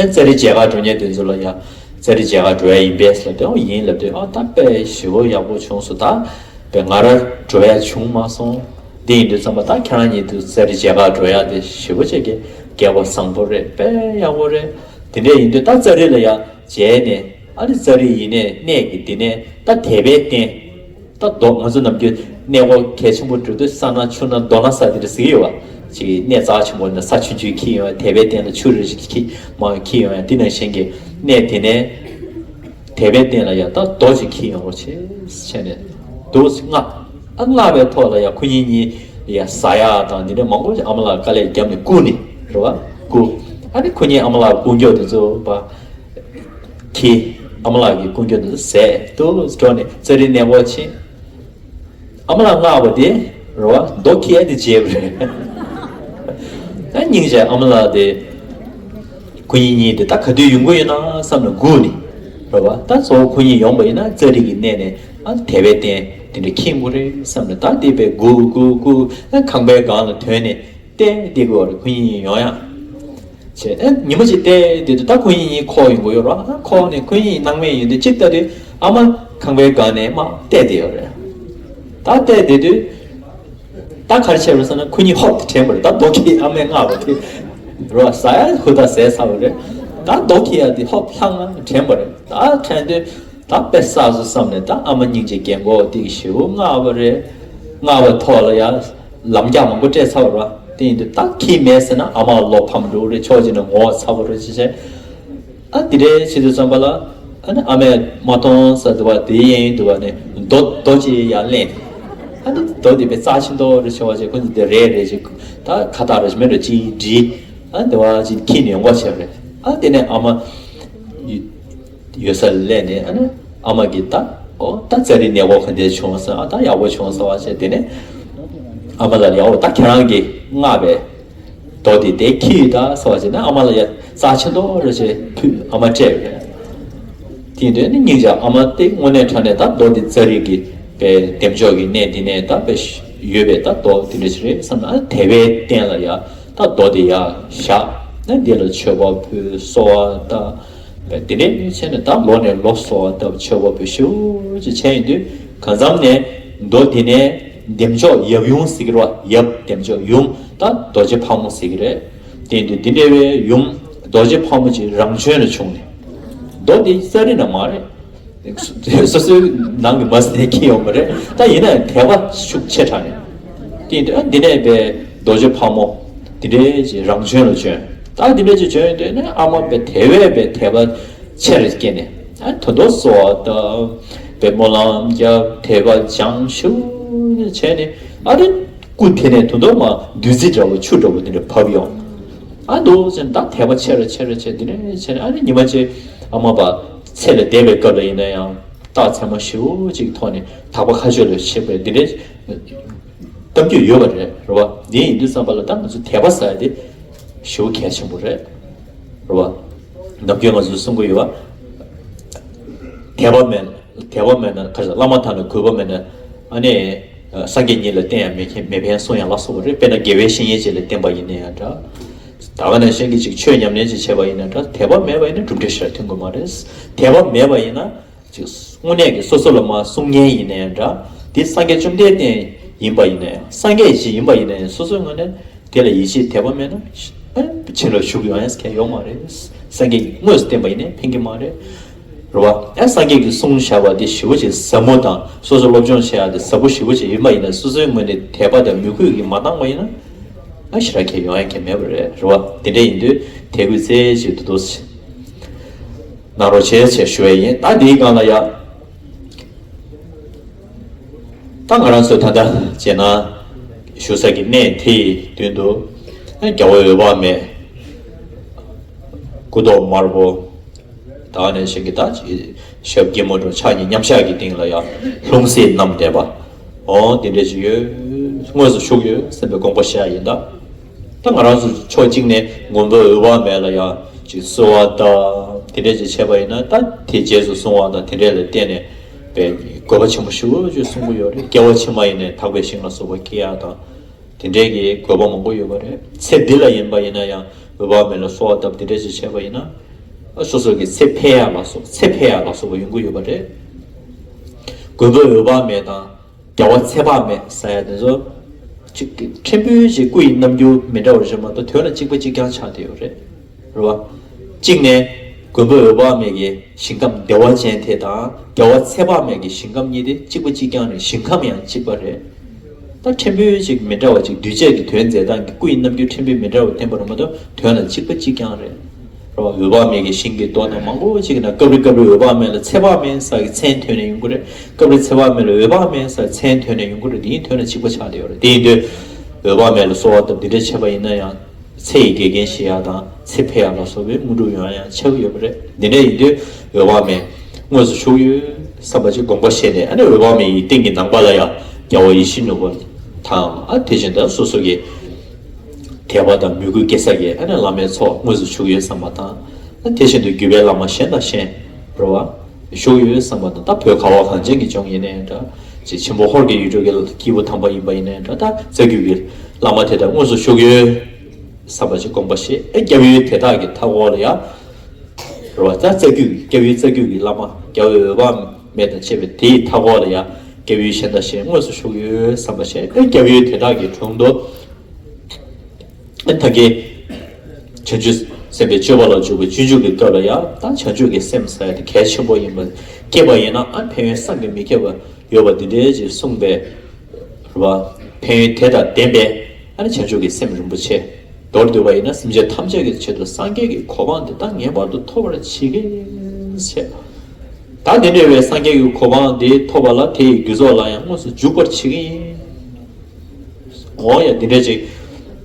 ཨ་ཙཱ་རི་མཇལ་ཁ་འགྲོ་མཁན་དེ་ཚོ་ལ་ཡ། ཙཱ་རི་མཇལ་ཁ་འགྲོ་ཡ་ཡིན་པས་ལབ་དུས། ཨོ་ཡིན་ལབ་དུས། ཨ་ད་དཔེ་ཞེ་པོ་ཡག་པོ་བྱུང་སོང་། ད་དཔེ་ང་རང་འགྲོ་ཡ་བྱུང་མ་སོང་། འདི་ཡིན་དུས་ཙམ་པ་ད་ཁྱེད་རང་གཉིས་དུ་ཙཱ་རི་མཇལ་ཁ་འགྲོ་ཡ་དེ་ཞེ་པོ་ཅིག་གི་སྐལ་བ་བཟང་པོ་རེད། དཔེ་ཡག་པོ་རེད། དེ་འདྲས་ཡིན་དུས་ད་ཙཱ་རི་ལ་ཡ་མཇལ་ནས། ཨ་ནི་ཙཱ་རི་ཡིན་ནས་གནས་ཀྱི་འདི་ནས་ད་དད་པའི་རྟེན། ད་རྡོ་ང་ཚོ་ནམ་རྒྱུན་གནས་སྐོར་གལ་ཆེན་པོ་འགྲོ་དུས་ས་ནག་ཆུ་ནག་རྡོ་ནག་ས་དེ་འདྲ་ཟེར་གྱི་ཡོད་བ། ཅིག་གནས་རྩ་ཆེན་པོ་ནས་ས་ཆུང་ཆུང་འཁྱེར་ཡོང་ཡ། དད་པའི་རྟེན་ལ་ཆུ་རེ་ཞིག་འཁྱེར་མ་འཁྱེར་ཡོང་ཡ། དེ་ནང་བཞིན་གྱི་གནས་དེ་ནས་དད་པའི་རྟེན་ལ་ཡ་ད་རྡོ་ཅིག་འཁྱེར་ཡོང་རོགས་བྱེད་བྱས་ནས་རྡོ་ཅིག་མངགས། ཨ་མངགས་པའི་ཐོག་ལ་ཡ་ཁོ་གཉིས་གཉིས་ཡ་ཟ་ཡ་དང་དེ་འདྲ་མང་པོ་ཅིག་ཨ་མ་ལགས་དཀའ་ལས་བརྒྱབ་ནས་བསྐུར་ནས་རེད་བ། བསྐུར། ཨ་ནི་ཁོ་གཉིས་ཨ་མ་ལགས་བསྐུར་མགྱོགས་དེ་ཚོ་བ། ཁྱི། ཨ་མ་ལགས་ཀྱི་ཀུན་སྤྱོད་དེ་ཟས་དུ་འགྲོ་ནས་ཙཱ་རི་གནས་སྐོར་ཕྱིན། ཨ་མ་ལགས་མངགས་པ་དེ་རེད་བ། རྡོ་ཁྱེར་ཏེ་བརྗེད་པ་རེད། ད་སྙིང་རྗེ་ཨ་མ་ལགས་དེ་ཁོ་གཉིས་གཉིས་དེ་ད་ག་དུས་ཡོང་གི་ཡོད་ན་བསམ་ནས་སྒུག་ནས་རེད་བ། ད་གཙོ་བོ་ཁོ་གཉིས་ཡོང་པ་ཡིན་ན་ཙཱ་རི་གི་གནས་ནས་ཨ་དད་པའི་རྟེན་དེ་འདྲ་འཁྱེར་དགོས་རེད་བསམ་ནས། ད་དེ་དཔེ་སྒུག་སྒུག་སྒུག་ཨ་ཁང་པའི་སྒང་ལ་ཐོན་ནས། བལྟས་བསྡད་དགོས་རེད། ཁོ་གཉིས་ཡོང་ཡ། བྱས། ཨ་ཉི་མ་གཅིག་བལྟས་བསྡད་དུས་ད་ཁོ་གཉིས་ཁོག་ཡོང་གི་ཡོད་རེད། ཨ་ཁོག་ནས་ཁོ་གཉིས་སྣང་མེད་ཡོང་དུས་གཅིག་ལྟ་དུས་ཨ་མ་ཁང་པའི་སྒང་ནས་མར་བལྟས་བསྡད་ཡོད་རེད། ད་བལྟས་བསྡད་དུས་ད་ག་རེ་བྱས་པ་རེད་ཟེར་ན། ཁོ་གཉིས་ཧོབ་ཏེ་དྲན་པ་རེད། ད་རྡོ་ཁྱེར་ཨ་མས་མངགས་པ་དེ་རེད་བ། ཟ་ཡ་ཧུར་ཐག་ཟས་ཚར་བ་རེད། ད་རྡོ་ཁྱེར་ཡ་དེ་ཧོབ་ལྷང་ངེ་དྲན་པ་རེད། ད་དྲན་དུས། ད་དཔེ་བསགས་སོང་བསམ་ནས་ད་ཨ་མ་སྙིང་རྗེ་རྒན་གོག་དེ་གིས་ཞེ་པོ་མངགས་པ་རེད། མངགས་པའི་ཐོག་ལ་ཡང་ལམ་རྒྱགས་མང་པོ་སྤྲད་ཚར་བ་རེད། དེ་ཡིན་དུས་ད་ཁྱི་མེད་ཟེར་ན་ཨ་མ་བློ་ཕམ་འགྲོ་གི་རེད། ཕྱོགས་གཅིག་ནས་ངོ་ཚ་པོ་རེད་ཅེས་བྱས། ཨ་དེ་འདྲའི་བྱེད་དུས་ཙམ་པ་ལ་ཨ་ནི་ཨ་མས་མ་མཐོང་ས་དུ་བ་དེའི་གཡས་གཡོན་དུ་བ་ནས་རྡོ་རྡོ་ཅིག་ཡར་གླན། ཨ་ནི་རྡོ་དེ་དཔེ་རྩ་ཆེན་པོ་རེད་བྱས་པ་བྱས། ཁོ་ཚོ་དེ་རེ་རེ་ཅིག་ད་ཁ་བཏགས་རེ་ཅིག་མེད་འགྲོ་ཅིག་བསྒྲིལ། ཨ་དེ་བ་ཅིག་ཁྱེར་ནས་ཡོང་བ་བྱས་པ་རེད། ཨ་དེ་ནས་ཨ་མ་ཡོད་ས་ལ་སླེབས་ནས། ཨ་ནི་ཨ་མ་གིས་ད་ཨོ་ད་ཙཱ་རི་གནས་སྐོར་ག་འདྲ་བྱུང་ཟེར། ཨ་ད་ཡག་པོ་བྱུང་ཟེར་བ་བྱས། དེ་ནས་ཨ་མ་ལ་ཡ་ཨོ་ད་ཁྱེད་རང་གིས་མངགས་པའི་རྡོ་དེ་དེ་ཁྱེར་ཡོད་ད་ཟེར་བ་བྱས་ནས་ཨ་མ་ལ་ཡ་རྩ་ཆེན་པོ་རེད་ཅེས་ཕུལ། ཨ་མ་སྤྲད་པ་རེད། དེ་ཡིན་དུས་ནི་སྙིང་རྗེ་ཨ་མ་དེ་དངོས་གནས་དྲང་གནས་ད་རྡོ་དེ་ཙཱ་རི་གི་དཔེ་བདེ་མཆོག་གི་གནས་འདི་ནས་ད་དཔེ་ཡོད་པའི་ད་རྡོ་དེ་འདྲ་ཞིག་རེད་བསམ་ན། ཨ་དད་པའི་རྟེན་ལ་ཡ་ད་རྡོ་དེ་ཡར་བཞག་ན་འདི་ལ་མཆོད་པ་ཕུལ། གསོལ་བ་བཏབ། དེ་འདྲའི་བྱས་ནས་ད་ལོ་ནས་ལོ་གསོལ་བ་བཏབ། མཆོད་པ་ཕུལ་ཞེ་པོ་ཅིག་བྱས་ཡོང་དུས་གང་འཚམ་ནས་རྡོ་འདི་ནས་བདེ་མཆོག་ཡབ་ཡུམ་ཟེར་གྱི་རེད་བ། ཡབ་བདེ་མཆོག་ཡུམ་ད་རྡོ་རྗེ་ཕག་མོ་ཟེར་གྱི་རེད། དེ་ཡིན་དུས་འདི་འདྲ་བའི་ཡུམ་རྡོ་རྗེ་ཕག་མོ་ཅིག་རང་བྱོན་ལ་བྱུང་ནས། རྡོ་འདི་ཙཱ་རི་ནས་མ་རེད། སོ་སོའི་ནང་གི་མ་ཟིན་ནས་ཁྱེར་ཡོང་བ་རེད། ད་ཡིན་ན་ཡང་དད་པ་ཤུགས་ཆེ་དྲགས་ནས། དེ་ཡིན་དུས་འདི་ནས་པའི་རྡོ་རྗེ་ཕག་མོ་འདི་འདྲའི་ཅིག་རང་བྱོན་ལ་བྱོན། ད་འདི་འདྲའི་ཅིག་བྱོན་ཡོང་དུས་ནས་ཨ་མ་པའི་དད་པའི་པའི་དད་པ་ཆེ་རུ་སྐྱེས་ནས། ཨ་ད་དུང་གསོལ་བ་བཏབ། པའི་སྨོན་ལམ་རྒྱབ། དད་པ་བྱང་ཤུགས་བྱས་ནས། ཨ་རེ། སྐུ་དེ་ནས་ད་དུང་མར་བདུད་རྩི་འདྲ་བོ་ཆུ་འདྲ་བོ་དེ་འདྲ་བབས་ཡོང་། ཨ་འདུག་ཟེར་ད་དད་པ་ཆེ་རུ་ཆེ་རུ་ཆེ། དེ་ནས་ཆེ་ནས་ཨ་ནི་ཉི་མ་གཅིག་ཨ་མ་པ་ཚེ་ལས་འདས་པའི་སྐབས་ལ་ཡིན་ན་ཡང་རྟགས་མཚན་མ་ཞེ་པོ་ཅིག་ཐོག་ནས་དག་པ་མཁའ་སྤྱོད་ལ་གཤེགས་པའི་འདི་འདྲའི་གཏམ་རྒྱུད་ཡོད་པ་རེད། རེད་བ། འདི་ཡིན་དུས་ཙམ་པ་ལ་ད་ང་ཚོ་དད་པ་ཟེར་ཡ་དེ་ཞེ་པོ་གལ་ཆེན་པོ་རེད། རེད་བ། ནམ་རྒྱུན་ང་ཚོས་གསུང་གི་ཡོད་བ། དད་པ་མེད། དད་པ་མེད་ན་ཁ་ཤས་བླ་མ་དང་ལ་གུས་པ་མེད་ན། ཨ་ནི། སངས་རྒྱས་ཉིད་ལ་བསྟེན་ཡང་མི་མཁྱེན་མི་ཕན་གསུང་ཡང་ལ་སོགས་པ་རེད། དཔེར་ན་དགེ་བའི་བཤེས་གཉེན་ཅིག་ལ་བསྟེན་པ་ཡིན་ན་ཡང་འདྲ། ད་ག་ནང་བཞིན་གྱི་ཅིག་ཆོས་ཉམས་ལེན་ཅིག་བྱས་པ་ཡིན་ན་འདྲ། དད་པ་མེད་པ་ཡིན་ན་གྲུབ་འབྲས་ཞེ་དྲག་ཐོན་གི་མ་རེད། དད་པ་མེད་པ་ཡིན་ན། ཅིག་དངོས་གནས་ཀྱི་སོ་སོ་ལ་མ་གསུང་མཁན་ཡིན་ན་ཡང་འདྲ། འདི་སངས་རྒྱས་བཅོམ་ལྡན་འདས་ཡིན་པ་ཡིན་ན་ཡང་། སངས་རྒྱས་ཞིག་ཡིན་པ་ཡིན་ན་ཡང་། སོ་སོའི་ངོས་ནས་དེ་ལ་ཡིད་ཆེས་དད་པ་མེད་ན། ཨ། བྱིན་རླབས་ཞུགས་ཡོང་ཡས་མཁན་ཡོད་མ་རེད། སངས་རྒྱས་ཀྱིས་དངོས་སུ་བསྟན་པ་ཡིན་ན་ཕན་གྱི་མ་རེད། རེད་བ། ཨ། སངས་རྒྱས་ཀྱིས་གསུངས་བཞག་པ་དེ་ཞེ་པོ་ཅིག་ཟབ་མོ་དང་། སོ་སོ་སློབ་སྦྱོང་བྱེད་ཡག་དེ་ཟབ་པོ་ཞེ་པོ་ཅིག་ཡིན་པ་ཡིན་ན། སོ་སོའི་ངོས་ནས་དད་པ་དང་མོས་གུས་ཀྱིས་མ་འདང་བ་ཡིན་ན། ཨ། ཞེ་དྲག་ཁྱད་ཡོང་ཡ་གང་ཡང་མེད་པ་རེད། རེད་བ། དེ་འདྲ་ཡིན་དུས་དད་གུས་རྩེ་གཅིག་ཏུ་འདུག་སེ་གནང་རོགས་བྱེད་ཅེས་ཞུ་ཡ་ཡིན། ད་འདིའི་སྒང་ལ་ཡ། ད་ང་རང་ཚོ་ད་ལྟ་མཇལ་ན་བཞུགས་ས་ཀྱི་གནས་དེའི་མདུན་དུ། ཨ། རྒྱལ་བ་འོད་དཔག་མེད། སྐུ་མདོག་དམར་པོ། ད་ནས་ཞིག་གི་ད་ཅི་ཞབས་སྐྱིལ་མོ་ཀྲུང་ཕྱག་གཉིས་མཉམ་བཞག་གི་སྟེང་ལ་ཡང་ལྷུང་བཟེད་བསྣམས་བསྡད་པ། འོ་དེ་འདྲ་ཅིག་ཡོད། དངོས་སུ་བཞུགས་ཡོད་བསམ་པའི་དགོངས་པ་བཞེས་ཡ་ཡིན་ད། ད་ང་རང་ཚོ་ཕྱོགས་གཅིག་ནས་མགོན་པོ་འོད་དཔག་མེད་ལ་ཡང་ཅིག་གསོལ་བ་བཏབ། དེ་འདྲ་ཅིག་བྱས་པ་ཡིན་ན། ད་དེ་རྗེས་སུ་བཟུང་བ་དང་དེ་འདྲ་ལ་བརྟེན་ནས་པའི་དགོས་པ་ཆེན་པོ་ཞེ་པོ་ཅིག་གསུང་གི་ཡོད་རེད། སྐྱེ་བ་ཕྱི་མ་ཡིན་ནའི་ཐེག་པའི་ཞིང་ལ་སོགས་པ་སྐྱེ་ཡ་དང་། དེ་འདྲའི་གི་དགོས་པ་མང་པོ་ཡོད་པ་རེད། ཚེ་འདི་ལ་ཡིན་པ་ཡིན་ན་ཡང་འོད་དཔག་མེད་ལ་གསོལ་བ་བཏབ། དེ་འདྲ་ཞིག་བྱས་པ་ཡིན་ན། ཨ། སོ་སོ་གི་ཚེ་འཕེལ་ཡག་ལ་སོགས། ཚེ་འཕེལ་ཡག་ལ་སོགས་པ་ཡོང་གི་ཡོད་པ་རེད། མགོན་པོ་འོད་དཔག་མེད་དང་རྒྱལ་བ་ཚེ་དཔག་མེད་ཟེར་ཡ་དེ་ཚོ་ཅིག་གི་ཕྲན་བུ་ཞིག་སྐུ་ཡི་རྣམ་འགྱུར་མི་འདྲ་བ་རེད་མ་གཏོགས། དོན་ལ་གཅིག་པ་གཅིག་རྐྱང་ཆགས་བསྡད་ཡོད་རེད། རེད་བ། གཅིག་ནས་མགོན་པོ་འོད་དཔག་མེད་ཀྱི་ཞིང་ཁམས་བདེ་བ་ཅན་དེ་དང་། རྒྱལ་བ་ཚེ་དཔག་མེད་ཀྱི་ཞིང་ཁམས་གཉིས་དེ་གཅིག་པ་གཅིག་རྐྱང་རེད། ཞིང་ཁམས་ཡང་གཅིག་པ་རེད། ད་ཕྲན་བུ་ཅིག་མི་འདྲ་བ་ཅིག་གདུལ་བྱ་གི་དོན་མཛད་སྟངས་ཀྱི་སྐུ་ཡི་རྣམ་འགྱུར་ཕྲན་བུ་མི་འདྲ་བ་བསྟན་པ་རེད་མ་གཏོགས། དོན་ལ་གཅིག་པ་གཅིག་རྐྱང་རེད། རེད་བ། འོད་དཔག་མེད་ཀྱི་ཞིང་གི་མདོ་ནང་མང་པོ་ཅིག་ན། སྐབས་རེ་སྐབས་རེ་འོད་དཔག་མེད་ལ་ཚེ་དཔག་མེད་ཟེར་གྱི་མཚན་ཐོན་ནས་ཡོང་གི་རེད། སྐབས་རེ་ཚེ་དཔག་མེད་ལ་འོད་དཔག་མེད་ཟེར་མཚན་ཐོན་ནས་ཡོང་གི་རེད། དེ་ཡིན་དོན་ལ་གཅིག་པ་ཆགས་བསྡད་ཡོད་རེད། དེ་ཡིན་དུས་འོད་དཔག་མེད་ལ་གསོལ་བ་བཏབ། དེ་འདྲ་བྱས་པ་ཡིན་ན་ཡང་། ཚེ་ཡི་དགེ་རྒན་བཞེས་ཡག་དང་ཚེ་འཕེལ་ཡག་ལ་སོགས་པའི་དངོས་གྲུབ་ཡོང་ཡག་ཡང་ཆགས་ཀྱི་ཡོད་པ་རེད། འདི་འདྲ་ཡིན་དུས་འོད་དཔག་མེད་དངོས་སུ་བཞུགས་ཡོད་བསམ་པ་ཅིག་དགོངས་པ་བཞེས་ནས། ཨ་ནི་འོད་དཔག་མེད་ཡི་སྟེང་གི་ནང་པ་ལ་ཡང་རྒྱལ་བ་ཡིད་བཞིན་ནོར་བུ་དང་། ཨ། དེ་བཞིན་དུ་སོ་སོ་གི་དད་པ་དང་མོས་གུས་སྐྱེ་ས་གི། ཨ་ནི་བླ་མའི་ཚོགས་དངོས་སུ་བཞུགས་ཡོད་བསམ་པ་དང་། ཨ། དེ་བཞིན་དུ་བརྒྱུད་པའི་བླ་མ་གཞན་དང་གཞན། རེད་བ། བཞུགས་ཡོད་བསམ་པ་དང་། ད་བོད་ཁ་བ་གངས་ཅན་གྱི་ལྗོངས་ཡིན་ནའི་འདྲ། ཅིག་ཆེན་པོ་ཧོར་གྱི་ཡུལ་གྲུ་གི་སྐྱེས་བུ་དམ་པ་ཡིན་པ་ཡིན་ནའི་འདྲ། ད་རྩ་བརྒྱུད་ཀྱི་བླ་མ་དེ་དག་དངོས་སུ་བཞུགས་ཡོད་བསམ་པ་ཅིག་དགོངས་པ་བཞེས། ཨེ། སྐྱབས་ཡུལ་དེ་དག་གི་མཐའ་འཁོར་ལ་ཡང་། རེད་བ། ད་རྩ་བརྒྱུད་ཀྱི། སྐྱབས་ཡུལ་རྩ་བརྒྱུད་ཀྱི་བླ་མ་རྒྱལ་བའི་འོད་དཔག་མེད་དང་བཅས་པའི་དེའི་མཐའ་འཁོར་ལ་ཡང་སྐྱབས་ཡུལ་གཞན་དང་གཞན་དངོས་སུ་བཞུགས་ཡོད་བསམ་པ་བཞེས། ཨེ། སྐྱབས་ཡུལ་དེ་དག་གི་དྲུང་དུ། ཨེ། ད་གིན་བྱང་ཆུབ་སེམས་དཔའི་སྤྱོད་པ་ལ་འཇུག་པའི་སྤྱོད་འཇུག་གི་སྐབས་ལ་ཡང་། ད་བྱང་ཆུབ་ཀྱི་སེམས་ཟེར་ཡ་དེ་གལ་ཆེན་པོ་ཡིན་པ། སྐྱེས་པ་ཡིན་ན། ཨ། ཕན་ཡོན་བསམ་གྱིས་མི་ཁྱབ་པ་ཡོད་པ་འདི་འདྲའི་ཅིག་གསུངས་པས། རེད་བ། ཕན་ཡོན་དེ་དང་ལྡན་པའི། ཨ་ནི་བྱང་ཆུབ་ཀྱི་སེམས་རིན་པོ་ཆེ། མདོར་བསྡུས་པ་ཡིན་ན་སེམས་ཅན་ཐམས་ཅད་ཀྱི་ཆེད་དུ་སངས་རྒྱས་ཀྱི་གོ་འཕང་དེ་ད་ངེས་པར་དུ་ཐོབ་པར་བྱེད་ཀྱི་ཡིན་ཟེར། ད་དེ་འདྲ་བའི་སངས་རྒྱས་ཀྱི་གོ་འཕང་དེ་ཐོབ་པ་ལ། དེ་ཡི་རྒྱུ་ཚོགས་ལ་ཡང་དངོས་སུ་འཇུག་པར་བྱེད་ཀྱི་ཡིན། འོ་ཡ། འདི་འདྲ་ཅིག་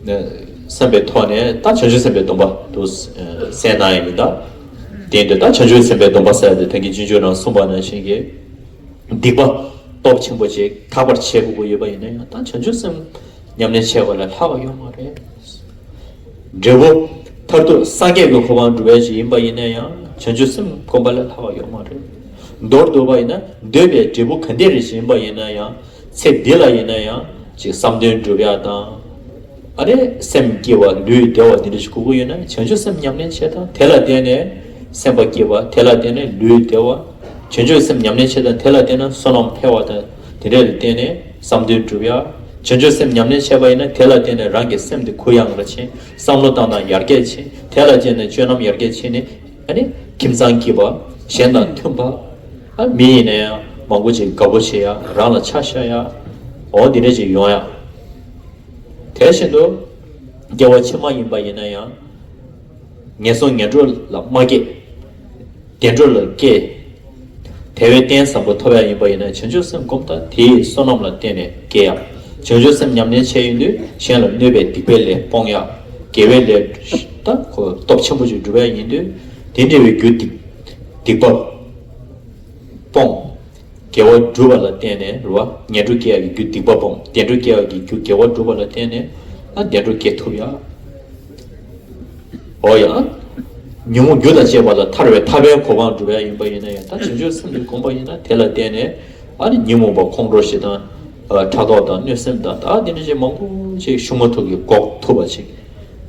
བསམ་པའི་ཐོག་ནས། ད་བྱང་ཆུབ་སེམས་དཔའི་སྡོམ་པ་དུ་གསན་གནང་ཡ་ཡིན་ད། དེ་འདྲ། ད་བྱང་ཆུབ་སེམས་དཔའི་སྡོམ་པ་ཟེར་ཡ་དེ་ད་གིན་སྤྱོད་འཇུག་ནང་གསུངས་པ་ནང་བཞིན་གྱི། སྡིག་པ་སྟོབས་ཆེན་པོ་ཅིག་དག་པར་བྱེད་དགོས་ཀྱི་ཡོད་པ་ཡིན་ན་ཡང་། ད་བྱང་ཆུབ་སེམས་ཉམས་ལེན་བྱེད་པ་ལས་ལྷག་པ་ཡོད་མ་རེད། འབྲས་བུ་མཐར་ཐུག་སངས་རྒྱས་ཀྱི་གོ་འཕང་སྒྲུབ་པ་ཞིག་ཡིན་པ་ཡིན་ན་ཡང་། བྱང་ཆུབ་སེམས་བསྒོམ་པ་ལས་ལྷག་པ་ཡོད་མ་རེད། མདོར་བསྡུས་པ་ཡིན་ན། འདོད་པའི་འབྲས་བུ་ག་འདྲ་རེ་ཞིག་ཡིན་པ་ཡིན་ན་ཡང་། ཚེ་འདི་ལ་ཡིན་ན་ཡང་ཅིག་བསམ་དོན་འགྲུབ་ཡ་དང་། ཨ་ནི་སེམས་སྐྱིད་པ། ལུས་བདེ་བ་འདི་འདྲ་ཞིག་དགོས་ཀྱི་ཡོད་ན། བྱང་ཆུབ་སེམས་ཉམས་ལེན་བྱེད་དང་། དེ་ལ་བརྟེན་ནས་སེམས་པ་སྐྱིད་པ། དེ་ལ་བརྟེན་ནས་ལུས་བདེ་བ། བྱང་ཆུབ་སེམས་ཉམས་ལེན་བྱེད་དང་། དེ་ལ་བརྟེན་ནས་བསོད་ནམས་འཕེལ་བ་དང་། དེ་འདྲ་ལ་བརྟེན་ནས་བསམ་དོན་འགྲུབ་ཡ། བྱང་ཆུབ་སེམས་ཉམས་ལེན་བྱས་པ་ཡིན་ན། དེ་ལ་བརྟེན་ནས་རང་གི་སེམས་དེ་གུ་ཡངས་པར་ཕྱིན། བསམ་བློ་བཏང་སྟངས་ཡར་རྒྱས་ཕྱིན། དེ་ལ་བརྟེན་ནས་སྤྱོད་ལམ་ཡར་རྒྱས་ཕྱིན་ནས། ཨ་ནི་ཁྱིམ་ཚང་སྐྱིད་པ། གཞན་དང་མཐུན་པ། ཨ། མི་ཡིན་ན་ཡང་མང་པོ་ཅིག་དགའ་པོ་བྱེད་ཡ། རང་ལ་ཆ་བཞག་ཡ། འོ་འདི་འདྲ་ཅིག་ཡོང་ཡ། དེ་བཞིན་དུ་སྐྱེ་བ་ཕྱི་མ་ཡིན་པ་ཡིན་ན་ཡང་། ངན་སོང་ངན་འགྲོ་ལ་མ་སྐྱེ། བདེ་འགྲོ་ལ་སྐྱེ། དེ་བས་རྟེན་བཟང་པོ་ཐོབ་ཡ་ཡིན་པ་ཡིན་ན། བྱང་ཆུབ་སེམས་བསྒོམ་དང་། དེའི་བསོད་ནམས་ལ་བརྟེན་ནས་སྐྱེ་ཡ། བྱང་ཆུབ་སེམས་ཉམས་ལེན་བྱས་ཡོང་དུས། གཞན་ལ་གནོད་པའི་སྡིག་པའི་ལས་སྤོང་ཡ། དགེ་བའི་ལས་ད་ཁོ་སྟོབས་ཆེན་པོ་ཅིག་སྒྲུབ་ཡ་ཡིན་དུས། དེ་འདྲ་བའི་རྒྱུ་སྡིག་སྡིག་པ་སྤོང་། དགེ་བ་སྒྲུབ་པ་ལ་བརྟེན་ནས། རེད་བ། ངན་འགྲོ་སྐྱེ་ཡག་གི་རྒྱུ་སྡིག་པ་སྤོང་། བདེ་འགྲོ་སྐྱེ་ཡག་གི་རྒྱུ་དགེ་བ་སྒྲུབ་པ་ལ་བརྟེན་ནས། ཨ། བདེ་འགྲོ་སྐྱེ་ཐུབ་ཡ། འོ་ཡ། ཉོན་མོངས་རྒྱུ་དང་བཅས་པ་ལ་ཐར་བའི་ཐར་པའི་གོ་འཕང་སྒྲུབ་ཡ་ཡིན་པ་ཡིན་ན་ཡང་། ད་བྱང་ཆུབ་སེམས་དེ་བསྒོམས་པ་ཡིན་ན་དེ་ལ་བརྟེན་ནས་ཨ་ནི་ཉོན་མོངས་པ་ཁོང་ཁྲོ་ཞེ་སྡང་ཕྲག་དོག་དང་གནོད་སེམས་དང་ད་དེ་འདྲ་ཅིག་མང་པོ་ཅིག་ཤུགས་མ་ཐུག་གི་འགོག་ཐུབ་པ་ཅིག་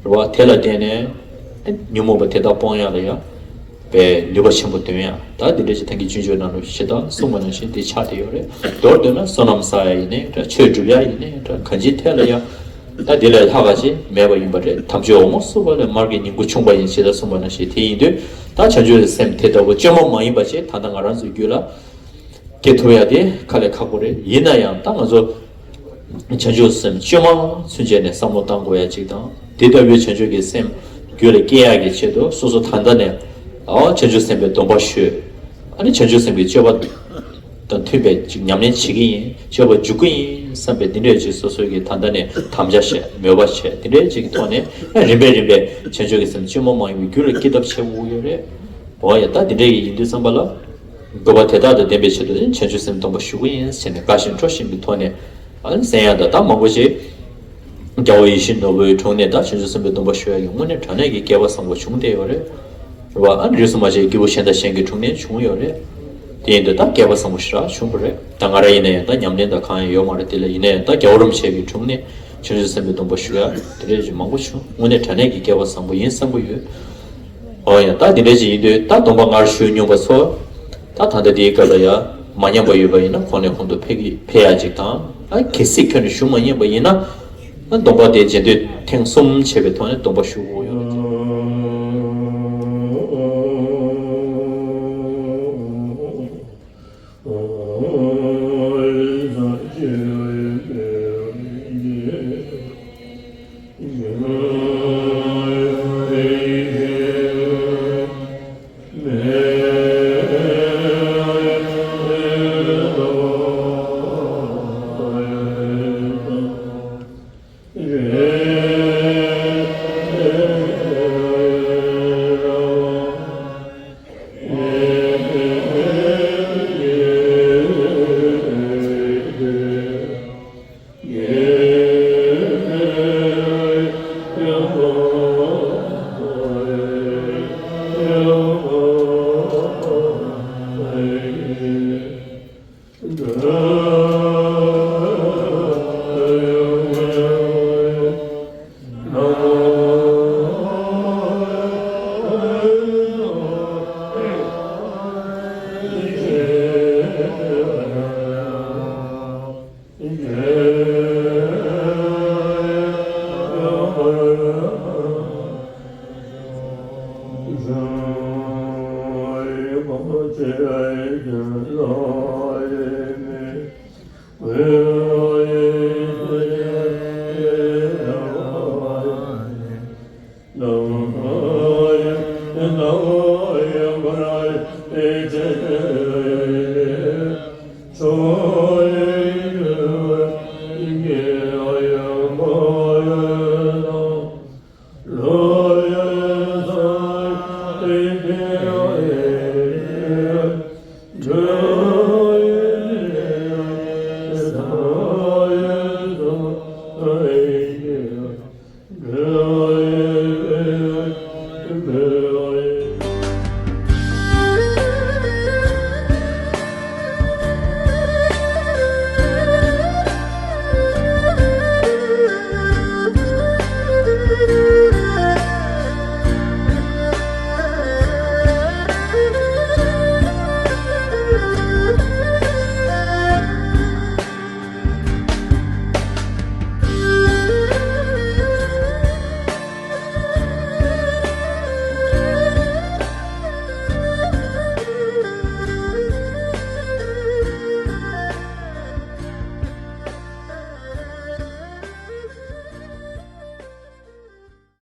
རེད་བ། དེ་ལ་བརྟེན་ནས་ཉོན་མོངས་པ་དེ་དག་སྤོང་ཡ་ལ་ཡང་པའི་ནུས་པ་ཆེན་པོ་འདོན་ཡ། ད་འདི་འདྲ་ཞིག་ཐང་གི་སྤྱོད་འཇུག་ནང་ལ་ཞེ་དྲག་གསུངས་པ་ནང་བཞིན་དེ་ཆགས་བསྡད་ཡོད་རེད། མདོར་བསྡུས་ན་བསོད་ནམས་བསགས་ཡ་ཡིན་ནའི་འདྲ། ཆོས་སྒྲུབ་ཡ་ཡིན་ནའི་འདྲ། གང་ཅིའི་ཐད་ལ་ཡང་ད་འདི་ལས་ལྷག་ག་ཅིག་མེད་པ་ཡིན་པ་རེད། དམ་ཆོས་འོ་མ་བསྲུབས་པ་ལས་མར་གྱི་ཉིང་ཁུ་ཕྱུང་བ་ཡིན་ཞེས་ད་གསུངས་པ་ནང་བཞིན། དེ་ཡིན་དུས་ད་བྱང་ཆུབ་སེམས་དེ་ལྟ་བུ་བཅོས་མ་མ་ཡིན་པ་ཞིག་ད་ལྟ་ང་རང་ཚོའི་རྒྱུད་ལ་སྐྱེ་ཐུབ་ཡ་དེ་དཀའ་ལས་ཁག་པོ་རེད། ཡིན་ན་ཡང་ད་ང་ཚོ་བྱང་ཆུབ་སེམས་བཅོས་མ་ཚུན་ཆད་ནས་བསམ་བློ་བཏང་དགོས་ཡ་གཅིག་དང་། དེ་ལྟ་བུའི་བྱང་ཆུབ་ཀྱི་སེམས་རྒྱུད་ལ་སྐྱེ་ཡག་གི་ཆེད་དུ་སོ་སོ་ད་ལྟ་ནས་ཨ་བྱང་ཆུབ་སེམས་དཔའི་སྡོམ་པ་ཞུས། ཨ་ནི་བྱང་ཆུབ་སེམས་ཀྱི་སྤྱོད་པ་དང་མཐུན་པའི་ཅིག་ཉམས་ལེན་བྱེད་ཀྱི་ཡིན། སྤྱོད་པ་འཇུག་གི་ཡིན་བསམ་པའི་འདི་འདྲས་ཅིག་སོ་སོའི་གི་ད་ལྟ་ནས་དམ་བཅའ་བྱས། མོས་པ་བྱས། འདི་འདྲས་ཅིག་གི་ཐོག་ནས་ཨ་རིམ་པས་རིམ་པས་བྱང་ཆུབ་ཀྱི་སེམས་བཅོས་མ་མ་ཡིན་པའི་རྒྱུད་ལ་སྐྱེ་ཐབས་བྱེད་དགོས་ཀྱི་ཡོད་རེད། འོ་ཡ། ད་འདི་འདྲས་ཀྱི་ཡིན་དུས་ཙམ་པ་ལ། དགོས་པ་དེ་དག་དང་ལྡན་པའི་ཆེད་དུ་ནི་བྱང་ཆུབ་སེམས་སྡོམ་པ་ཞུ་གི་ཡིན་ཟེར་ནས་དགའ་ཞིང་སྤྲོ་བཞིན་གྱི་ཐོག་ནས་ཨ་ནི་གསན་ཡག་དང་། ད་མང་པོ་ཞིག་རྒྱལ་བ་ཡིད་བཞིན་ནོར་བུའི་དྲུང་ནས་ད་བྱང་ཆུབ་སེམས་དཔའི་སྡོམ་པ་ཞུ་ཡག་གི་དངོས་གནས་དྲང་གནས་ཀྱི་སྐལ་བ་བཟང་པོ་བྱུང་བསྡད་ཡོད་རེད། རེད་བ། ཨ་ནི་རིས་སུ་མ་ཆད་སྐྱེས་བུ་གཞན་དང་གཞན་གྱི་དྲུང་ནས་བྱུང་ཡོད་རེད། དེ་ཡིན་དུས་ད་སྐལ་བ་བཟང་པོ་ཞེ་དྲག་བྱུང་བ་རེད། ད་ང་རང་ཡིན་ན་ཡང་ད་ཉམས་ལེན་དང་གང་ཡང་ཡོད་མ་རེད། དེ་ལ་ཡིན་ན་ཡང་ད་རྒྱལ་བ་རིན་པོ་ཆེ་གི་དྲུང་ནས་བྱང་ཆུབ་སེམས་དཔའི་སྡོམ་པ་ཞུ་ཡག་དེ་འདྲས་ཅིག་མང་པོ་བྱུང་། དངོས་གནས་དྲང་གནས་ཀྱི་སྐལ་བ་བཟང་པོ་ཡིན་བསམ་གྱི་ཡོད། འོ་ཡ། ད་འདི་འདྲ་ཅིག་ཡིན་དུས་ད་སྡོམ་པ་སྔར་ཞུས་མྱོང་པ་ཚོ་ད་ད་ལྟ་དེའི་སྐབས་ལ་ཡ་མ་ཉམས་པ་ཡོད་པ་ཡིན་ན་གོང་ནས་གོང་དུ་འཕེལ་གྱི་འཕེལ་ཡག་ཅིག་དང་། ཨ་གལ་སྲིད་ཁྱོན་ནས་ཞུ་མ་མྱོང་པ་ཡིན་ན་ཨ་སྡོམ་པ་དེ་རྗེས་ཟློས་ཐེངས་གསུམ་བྱས་པའི་ཐོག་ནས་སྡོམ་པ་ཞུ་དགོས་ཡོད་རེད།